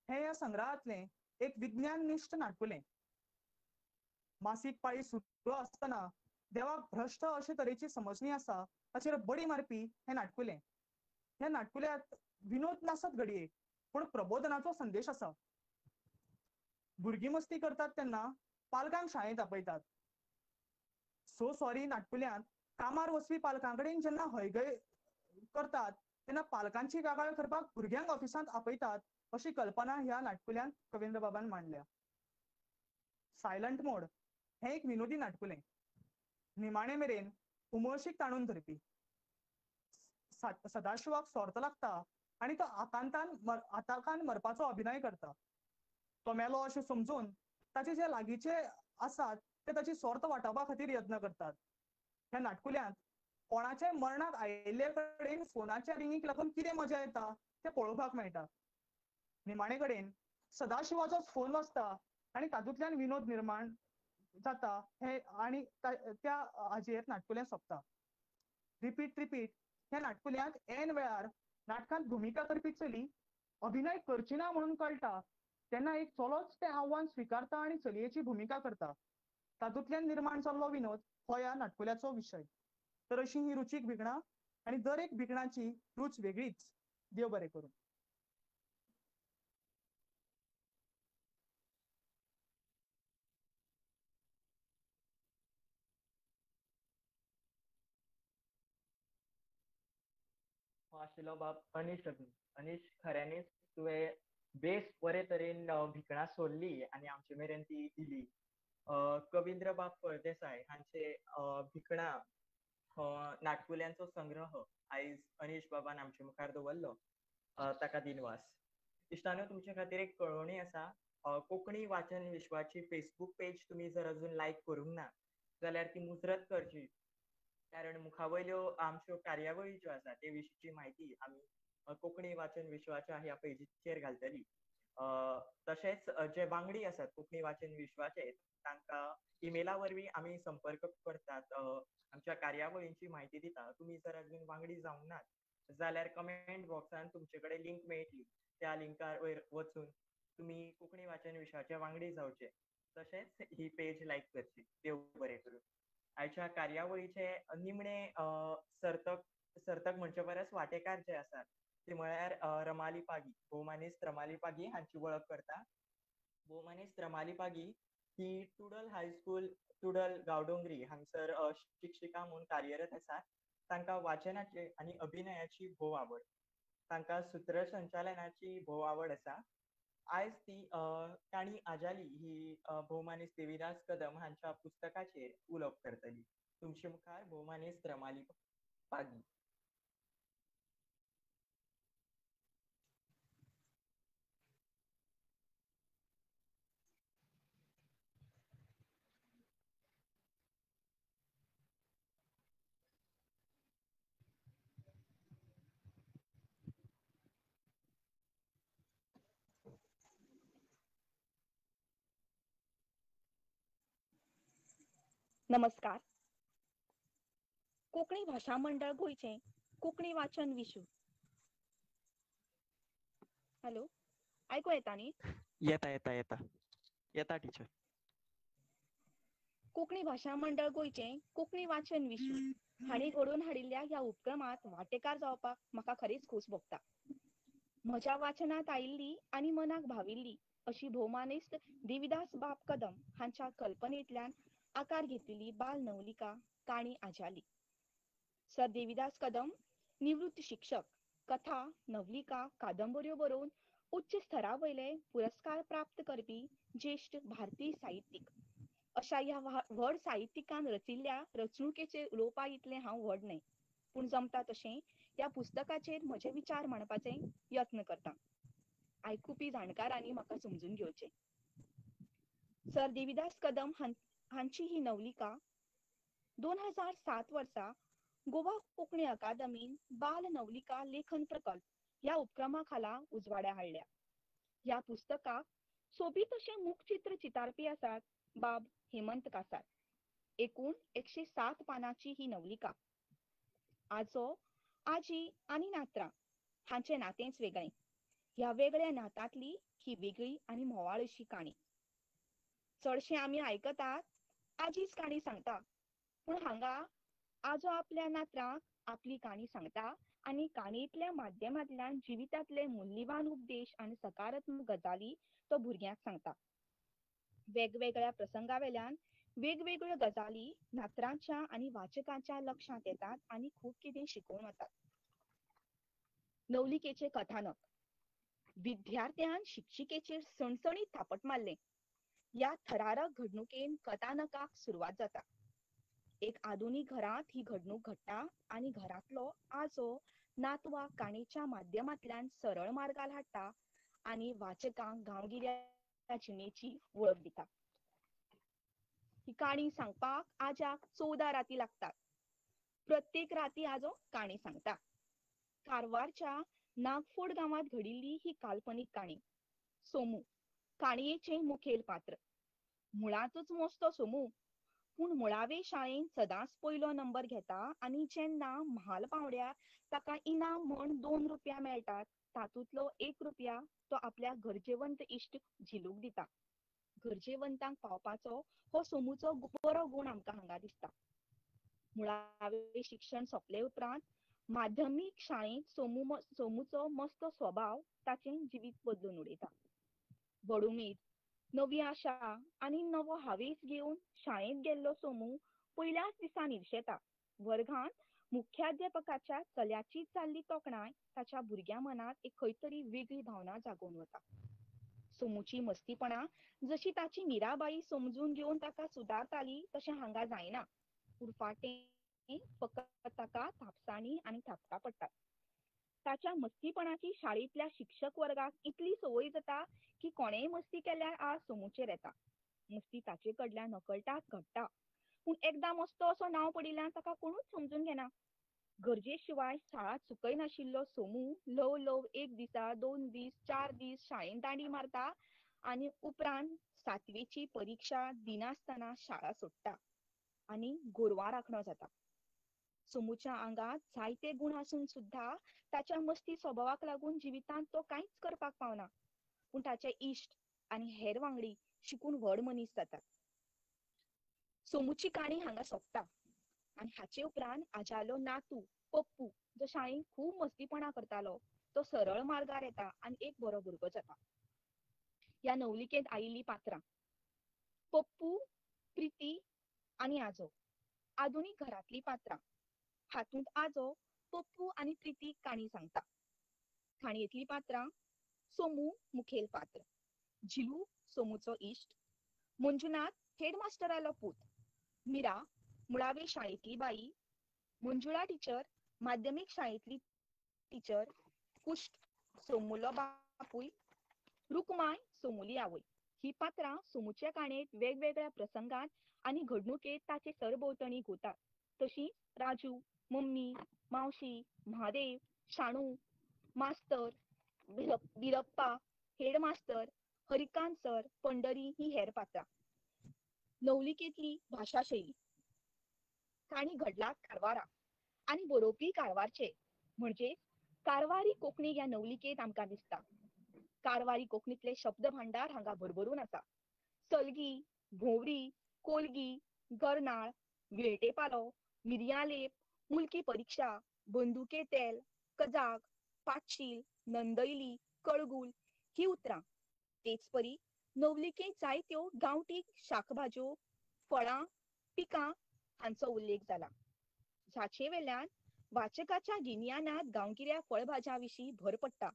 हें ह्या संग्रहांतलें एक विज्ञाननिश्ठ नाटकुलें. मासीक पाळी सुरू आसतना देवाक भ्रश्ट अशे तरेची समजणी आसा ताचेर बडी मारपी हें नाटकुलें. ह्या नाटकुल्यांत विनोद नासत घडये, पूण प्रबोधनाचो संदेश आसा. भुरगीं मस्ती करतात तेन्ना पालकांक शाळेंत आपयतात. सो सॉरी नाटकुल्यांत कामार वचपी पालकां कडेन जेन्ना हयगय करतात तेन्ना पालकांची कागाळ करपाक भुरग्यांक ऑफिसांत आपयतात अशी कल्पना ह्या नाटकुल्यांत कविंद्र बाबान मांडल्या. सायलंट मोड हें एक विनोदी नाटकुलें. निमाणे मेरेन उमळशीक ताणून धरपी. सदाशिवाक सोर्त लागता आनी तो आताकान मरपाचो अभिनय करता. तो मेलो अशें समजून ताचे जे लागींचे आसात ते ताची सोर्त वाटावपा खातीर यत्न करतात. ह्या नाटकुल्यांत कोणाच्या मरणाक आयिल्ले कडेन फोनाच्या रिंगीक लागून कितें मजा येता तें पळोवपाक मेळटा. निमाणे कडेन सदाशिवाचोच फोन वाजता आनी तातूंतल्यान विनोद निर्माण जाता हे आनी त्या हाजेर नाटकुलें सोंपता. रिपीट रिपीट ह्या नाटकुल्यांत ऐन वेळार नाटकांत भुमिका करपी चली अभिनय करची ना म्हणून कळटा तेन्ना एक चलोच तें आव्हान स्विकारता आनी चलयेची भुमिका करता. तातूंतल्यान निर्माण जाल्लो विनोद हो ह्या नाटकुल्याचो विशय. तर अशी ही रुचीक भिकणां आनी दर एक भिकणाची रूच वेगळीच. देव बरें करूं. आशिल्लो बाब अनीश अग्नी. अनीश, खऱ्यांनीच तुवें बेस बरे तरेन भिकणां सोडली आनी आमचे मेरेन ती दिली. कविंद्र बाब फळदेसाय हांचे भिकणां नाटकुल्यांचो संग्रह आयज अनीश बाबान आमचे मुखार दवरलो, ताका दिनवास. इश्टानो, तुमचे खातीर एक कळोवणी आसा. कोंकणी वाचन विश्वाची फेसबूक पेज तुमी जर अजून लायक करूंक ना जाल्यार ती मुजरत करची, कारण मुखावयल्यो आमच्यो कार्यावळी ज्यो आसा ते विशींची म्हायती आमी कोंकणी वाचन विश्वाच्या ह्या पेजीचेर घालतली. तशेंच जे वांगडी आसात कोंकणी वाचन विश्वाचे तांकां इमेला वरवीं आमी संपर्क करतात, आमच्या कार्यावळींची म्हायती दिता. तुमी जर अजून वांगडी जावंक नात जाल्यार कमेंट बॉक्सान तुमचे कडेन लिंक मेळटली, त्या लिंकार वयर वचून तुमी कोंकणी वाचन विश्वाचे वांगडी जावचे, तशेंच ही पेज लायक करची. देव बरें करूं. आयच्या कार्यावळीचे निमणे सर्तक म्हणचे परस वांटेकार जे आसात ते म्हळ्यार रमाली पागी, भोवमानेस्त रमाली पागी हांची वळख करता. भोवमानेस्त रमाली पागी ही तुडल हायस्कूल तुडल गांवडोंगरी हांगसर शिक्षिका म्हूण कार्यरत आसात. तांकां वाचनाची आनी अभिनयाची भोव आवड, तांकां सूत्रसंचालनाची भोव आवड आसा. आयज ती काणी आजाली ही भोवमानेस्त देविदास कदम हांच्या पुस्तकाचेर उलोवप करतली. तुमचे मुखार भोवमानेस्त रमाली पागी. नमस्कार. कोंकणी भाशा मंडळ गोंयचें कोंकणी वाचन विश्व. हॅलो, आयकूं येता न्ही? येता येता येता येता टिचर. कोंकणी भाशा मंडळ गोंयचें कोंकणी वाचन विश्व हांणी घडोवन हाडिल्ल्या ह्या उपक्रमांत वांटेकार जावपाक म्हाका खरेंच खोस भोगता. म्हज्या वाचनांत आयिल्ली आनी मनाक भाविल्ली अशी भोवमानेस्त देविदास बाब कदम हांच्या कल्पनेंतल्यान आकार घेतलेली बाल नवलिका काणी आजाली. सर देविदास कदम निवृत्त शिक्षक, कथा, नवलिका, कादंबऱ्यो बरोवन उच्च स्तरा वयले पुरस्कार प्राप्त करपी ज्येश्ठ भारतीय साहित्यीक. अशा ह्या व्हड साहित्यिकान रचिल्ल्या रचणुकेचेर उलोवपा इतलें हांव व्हड न्हय, पूण जमता तशें ह्या पुस्तकाचेर म्हजे विचार मांडपाचे यत्न करता. आयकुपी जाणकारांनी म्हाका समजून घेवचें. सर देविदास कदम हांची ही नवलिका 2007 वर्सा गोवा कोंकणी अकादमीन बाल नवलिका लेखन प्रकल्प ह्या उपक्रमा खाला उजवाडा हाडल्या. ह्या पुस्तकाक सोबीत अशें मुखचित्र चितारपी आसात बाब हेमंत कासार. एकूण 107 पानांची ही नवलिका. आजो, आजी आनी नातरां हांचें नातेंच वेगळें. ह्या वेगळ्या नातांतली ही वेगळी आनी म्होंवाळ अशी काणी. चडशें आमी आयकतात आजीच काणी सांगता, पूण हांगा आजो आपल्या नातरांक आपली काणी सांगता आनी काणयेंतल्या माध्यमांतल्यान जिवितांतले मुल्यवान उपदेश आनी सकारात्मक गजाली तो भुरग्यांक सांगता. वेगवेगळ्या प्रसंगा वेल्यान वेगवेगळ्यो गजाली नातरांच्या आनी वाचकांच्या लक्षांत येतात आनी खूब कितें शिकोवन वतात. नवलिकेचें कथानक. विद्यार्थ्यान शिक्षिकेचेर सणसणीत थापट मारलें. ह्या थरारक घडणुकेन कथानकाक सुरवात जाता. एक आधुनीक घरांत ही घडणूक घडटा आनी घरांतलो आजो नातवाक काणयेच्या माध्यमांतल्यान सरळ मार्गार हाडटा आनी वाचकांक गांवगिऱ्या जिणेची वळख दिता. ही काणी सांगपाक आज्याक 14 राती लागतात. प्रत्येक राती आजो काणी सांगता. कारवारच्या नागफोड गांवांत घडिल्ली ही काल्पनीक काणी. सोमू काणयेचें मुखेल पात्र. मुळांतच मस्तो सोमू, पूण मुळावे शाळेंत सदांच पयलो नंबर घेता आनी जेन्ना म्हाल पांवड्यार ताका इनाम म्हण 2 रुपया मेळटात, तातूंतलो 1 रुपया तो आपल्या गरजेवंत इश्ट झिलूक दिता. गरजेवंतांक पावपाचो हो सोमूचो बरो गूण आमकां हांगा दिसता. मुळावे शिक्षण सोंपले उपरांत माध्यमीक शाळेंत सोमूचो मस्तो स्वभाव ताचें जिवीत बदलून उडयता. व्हड उमेद, नवी आशा आनी नवो हावेस घेवन शाळेंत गेल्लो सोमू पयल्याच दिसा निर्शेता. वर्गांत मुख्याध्यापकाच्या चल्याची जाल्ली तोखणाय ताच्या भुरग्या मनांत एक खंय तरी वेगळी भावना जागोवन वता. सोमूची मस्तीपणा जशी ताची मीराबाई समजून घेवन ताका सुदारताली तशें हांगा जायना. उरफाटें फकत ताका थापसाणी आनी थापटां पडटात. ताच्या मस्तीपणाची शाळेंतल्या शिक्षक वर्गाक इतली संवय जाता की कोणेय मस्ती केल्यार आज सोमूचेर येता. मस्ती ताचे कडल्यान नकळटाच घडटा, पूण एकदां मस्तो असो नांव पडिल्ल्यान ताका कोणूच समजून घेना. गरजे शिवाय शाळा चुकयनाशिल्लो सोमू ल्हव ल्हव 1 दिसा, 2 दीस, 4 दीस शाळेंत दांडी मारता आनी उपरांत सातवेची परिक्षा दिनासतना शाळा सोडटा आनी गोरवां राखणो जाता. सोमूच्या आंगात जायते गुण आसून सुद्धा ताच्या मस्ती स्वभावाक लागून जिवितांत तो कांयच करपाक पावना. पूण ताचे इश्ट आनी हेर वांगडी शिकून व्हड मनीस जातात. सोमूची काणी हांगा सोंपता आनी हाचे उपरांत आज्यालो नातू पप्पू जो शाळेंत खूब मस्तीपणा करतालो तो सरळ मार्गार येता आनी एक बरो भुरगो जाता. ह्या नवलिकेंत आयिल्लीं पात्रां पप्पू, प्रिती आनी आजो. आधुनीक घरांतलीं पात्रां. हातूंत आजो पप्पू आनी प्रितीक काणी सांगता. काणयेंतलीं पात्रां सोमू मुखेल पात्र, झिलू सोमूचो इश्ट, मंजुनाथ हेडमास्टरालो पूत, मीरा मुळावे शाळेंतली बाई, मंजुळा टिचर माध्यमीक शाळेंतली टिचर, कुश्ट सोमूलो बापूय, रुक्माय सोमूली आवय. ही पात्रां सोमूच्या काणयेंत वेगवेगळ्या प्रसंगात आनी घडणुकेंत ताचे सरभोंवतणी घुंवतात. तशींच राजू, मम्मी, मावशी, महादेव, शाणू, मास्तर, बिरप्पा, हेडमास्तर, हरिकांत सर, पंडरी ही हेर पात्रां. नवलिकेंतली भाशा शैली. काणी घडला कारवारा आनी बरोवपी कारवारचे, म्हणजे कारवारी कोंकणी ह्या नवलिकेंत आमकां दिसता. कारवारी कोंकणीतले शब्द भांडार हांगा भरभरून आसा. सलगी, भोंवरी, कोलगी, गरनाळ, विळटेपालो, मिरयालेप, मुलकी परिक्षा, बंदुके तेल, कजाग, पाटशील, नंदैली, कळगूल ही उतरां. तेच परी नवलिकेंत जायत्यो गांवठी शाकभाज्यो, फळां, पिकां हांचो उल्लेख जाला. जाचे वेल्यान वाचकाच्या गिन्यानांत गांवगिऱ्या फळभाज्यां विशीं भर पडटा.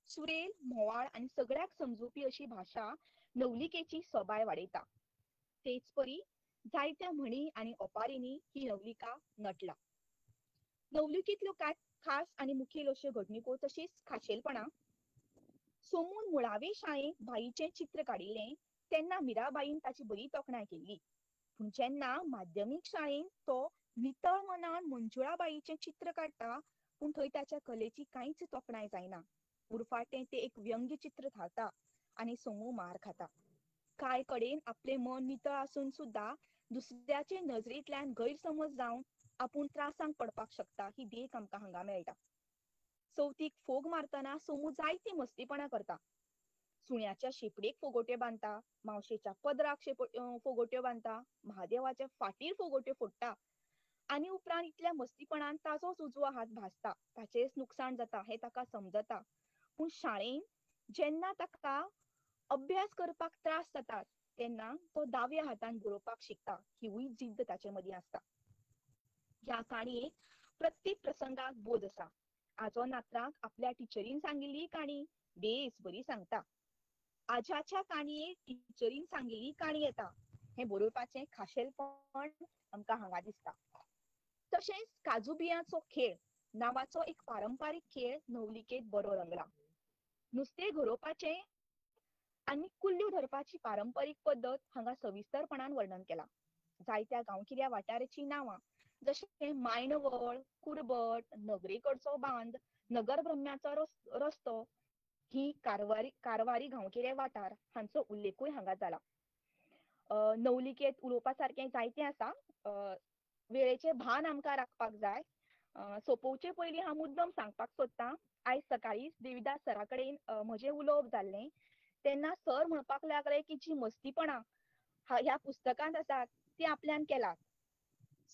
सुरेल, म्होंवाळ आनी सगळ्याक समजुपी अशी भाशा नवलिकेची सोबाय वाडयता. तेच परी जायत्या म्हणी आनी ओपारींनी ही नवलिका नटला. नवलिकेंतल्यो कांय खास आनी मुखेल अश्यो घडणुको तशीच खाशेलपणां. सोमून मुळावे शाळेंत बाईचें चित्र काडिल्लें तेन्ना मीराबाईन ताची बरी तोखणाय केल्ली. पूण जेन्ना माध्यमीक शाळेंत तो नितळ मनान मंजुळाबाईचें चित्र काडटा पूण थंय ताच्या कलेची कांयच तोखणाय जायना. उरफाटें तें एक व्यंग्य चित्र थारता आनी सोमू मार खाता. कांय कडेन आपलें मन नितळ आसून सुद्धा दुसऱ्याचे नजरेंतल्यान गैरसमज जावन आपूण त्रासांक पडपाक शकता ही देख आमकां हांगा मेळटा. चवथीक फोग मारतना सोमू जायती मस्तीपणां करता. सुण्याच्या शेपडेक फोगोट्यो बांदता, मावशेच्या पदराक फोगोट्यो बांदता, महादेवाच्या फाटीर फोगोट्यो फोडटा आनी उपरांत इतल्या मस्तीपणान ताचोच उजवो हात भाजता. ताचेच नुकसाण जाता हें ताका समजता. पूण शाळेंत जेन्ना ताका अभ्यास करपाक त्रास जातात तेन्ना तो दाव्या हातान बरोवपाक शिकता हिवूय जिद्द ताचे मदीं आसता. ह्या काणयेक प्रत्येक प्रसंगाक बोध आसा. आजो नात्राक आपल्या टिचरीन सांगिल्ली काणी बेस बरी सांगता. आज्याच्या काणयेक टिचरीन सांगिल्ली काणी येता हें बरोवपाचें खाशेलपण आमकां हांगा दिसता. तशेंच काजू बियांचो खेळ नांवाचो एक पारंपारीक खेळ नवलिकेंत बरो रंगला. नुस्तें गरोवपाचें आनी कुल्ल्यो धरपाची पारंपारीक पद्दत हांगा सविस्तरपणान वर्णन केला. जायत्या गांवगिऱ्या वाठाराचीं नांवां जशें मायणवळ, कुरबट, नगरेकडचो बांद, नगरब्रह्म्याचो रस्तो ही कारवारी गांवगिरे वाठार हांचो उल्लेखूय हांगा जाला. नवलिकेंत उलोवपा सारकें जायतें आसा. वेळेचें भान आमकां राखपाक जाय. सोंपोवचे पयलीं हांव मुद्दम सांगपाक सोदतां, आयज सकाळींच देविदास सरा कडेन म्हजें उलोवप जाल्लें तेन्ना सर म्हणपाक लागले की जी मस्तीपणां ह्या पुस्तकांत आसात ती आपल्यान केलात.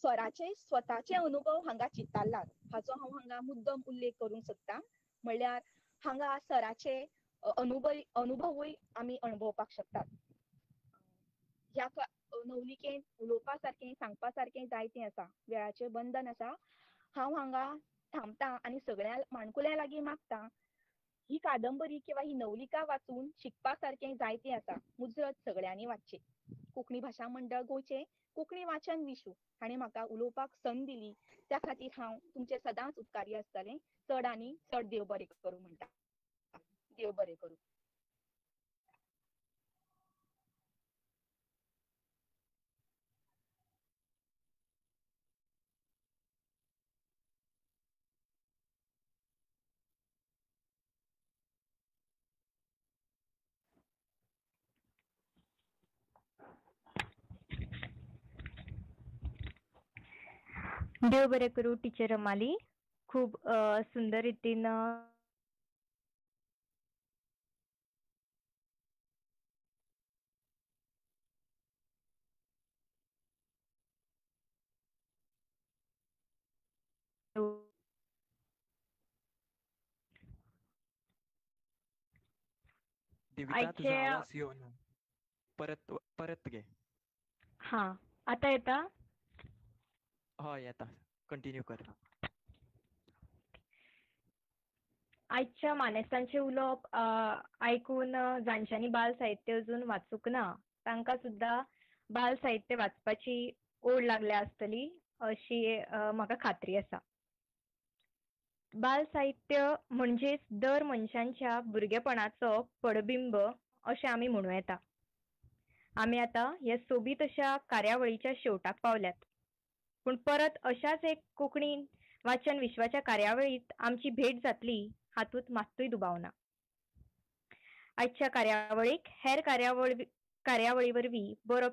सराचे स्वताचे अनुभव हांगा चितारलात हाचो हांव हांगा मुद्दम उल्लेख करूंक सोदतां. म्हणल्यार हांगा सराचे अनुभवूय आमी अणभवपाक शकतात. ह्या नवलिकेंत उलोवपा सारकें, सांगपा सारकें जायतें आसा. वेळाचें बंधन आसा. हांव हांगा थांबता आनी सगळ्या माणकुल्या लागीं मागता, ही कादंबरी किंवा ही नवलिका वाचून शिकपा सारकें जायतें आसा. मुजरत सगळ्यांनी वाचचें. कोंकणी भाशा मंडळ गोंयचें कोंकणी वाचन विशू हाणें म्हाका उलोवपाक संद दिली त्या खातीर हांव तुमचें सदांच उपकारी आसतलें. चड आनी चड देव बरें करूं म्हणटा. देव बरें करूं. देव बरें करूं टिचर रमाली, खूब सुंदर रितीन देविता, तुजो आवाज येवना, परत परत घे. हा, आतां येता? हय येता, कंटिन्यू कर. आयच्या मानेस्तांचें उलोवप आयकून जांच्यांनी बाल साहित्य अजून वाचूंक ना तांकां सुद्दां बाल साहित्य वाचपाची ओड लागल्या आसतली अशी म्हाका खात्री आसा. बाल साहित्य म्हणजेच दर मनशांच्या भुरगेपणाचो पडबिंब अशें आमी म्हणूं येता. आमी आतां ह्या सोबीत अशा कार्यावळीच्या शेवटाक पावल्यात, पूण परत अशाच एक कोंकणी वाचन विश्वाच्या कार्यावळींत आमची भेट जातली हातूंत मात्तूय दुबाव ना. आयच्या कार्यावळीक हेर कार्यावळी वरवीं बरो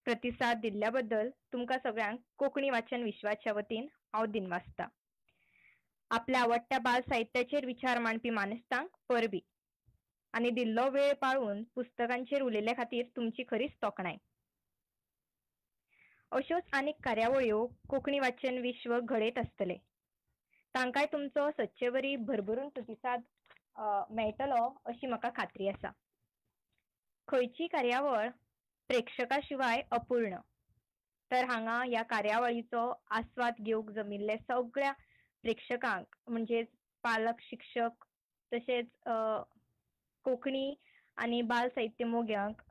प्रतिसाद दिल्ल्या बद्दल तुमकां सगळ्यांक कोंकणी वाचन विश्वाच्या वतीन हांव दिनवासता. आपल्या आवडट्या बाल साहित्याचेर विचार मांडपी मानेस्तांक परबी आनी दिल्लो वेळ पाळून पुस्तकांचेर उलयल्ल्या खातीर तुमची खरीच तोखणाय. अश्योच आनीक कार्यावळ्यो कोंकणी वाचन विश्व घडयत आसतले, तांकांय तुमचो सदचेवरी भरभरून प्रतिसाद मेळटलो अशी म्हाका खात्री आसा. खंयची कार्यावळ प्रेक्षका शिवाय अपूर्ण, तर हांगा ह्या कार्यावळीचो आस्वाद घेवंक जमिल्ले सगळ्या प्रेक्षकांक म्हणजेच पालक, शिक्षक तशेंच कोंकणी आनी बाल साहित्य मोग्यांक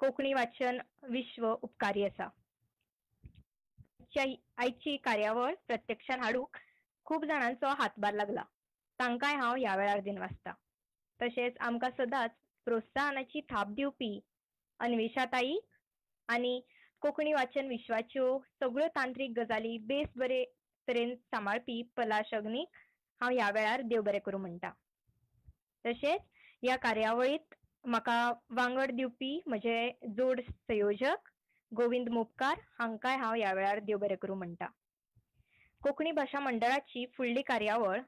कोंकणी वाचन विश्व उपकारी आसा. आयची कार्यावळ प्रत्यक्षान हाडूंक खूब जाणांचो हातभार लागला, तांकांय हांव ह्या वेळार दिनवासता. तशेंच आमकां सदांच प्रोत्साहनाची थाप दिवपी अन्वेषाताई आनी कोंकणी वाचन विश्वाच्यो सगळ्यो तांत्रीक गजाली बेस बरे तरेन सांबाळपी पलाश अग्नीक हांव ह्या वेळार देव बरें करूं म्हणटा. तशेंच ह्या कार्यावळींत म्हाका वांगड दिवपी म्हजे जोड संयोजक गोविंद मोपकार हांकांय हांव ह्या वेळार देव बरें करूं म्हणटा. कोंकणी भाशा मंडळाची फुडली कार्यावळ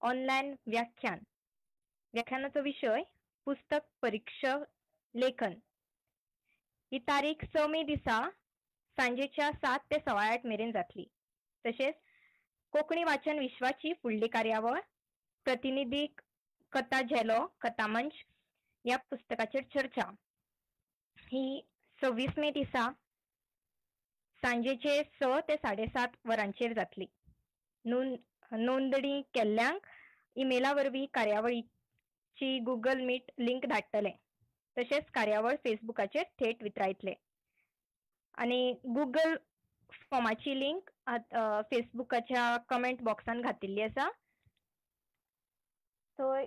ऑनलायन व्याख्यान, व्याख्यानाचो विशय पुस्तक परिक्षक लेखन, ही तारीख 6 मे दिसा सांजेच्या 7 ते 8:15 मेरेन जातली. तशेंच कोंकणी वाचन विश्वाची फुडली कार्यावळ प्रतिनिधीक कथा झेलो कथामंच ह्या पुस्तकाचेर चर्चा ही 26 मे दिसा सांजेचे 6 ते 7:30 वरांचेर जातली. नोंदणी केल्ल्यांक इमेला वरवीं कार्यावळीची गुगल मीट लिंक धाडटले. तशेंच कार्यावळ फेसबुकाचेर थेट वितरायतले आनी गुगल फॉर्माची लिंक फेसबुकाच्या कमेंट बॉक्सान घातिल्ली आसा, थंय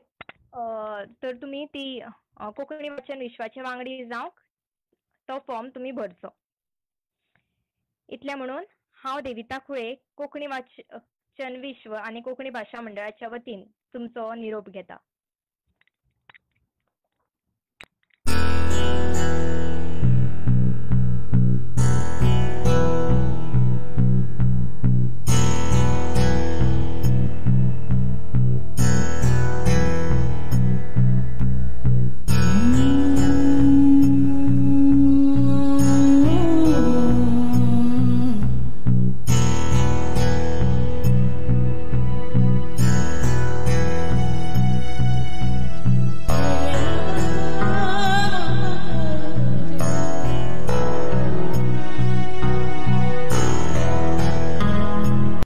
तर तुमी ती कोंकणी वाचन विश्वाचे वांगडी जावंक तो फॉर्म तुमी भरचो. इतलें म्हणून हांव देविता खुळे कोंकणी वाचन विश्व आनी कोंकणी भाशा मंडळाच्या वतीन तुमचो निरोप घेता.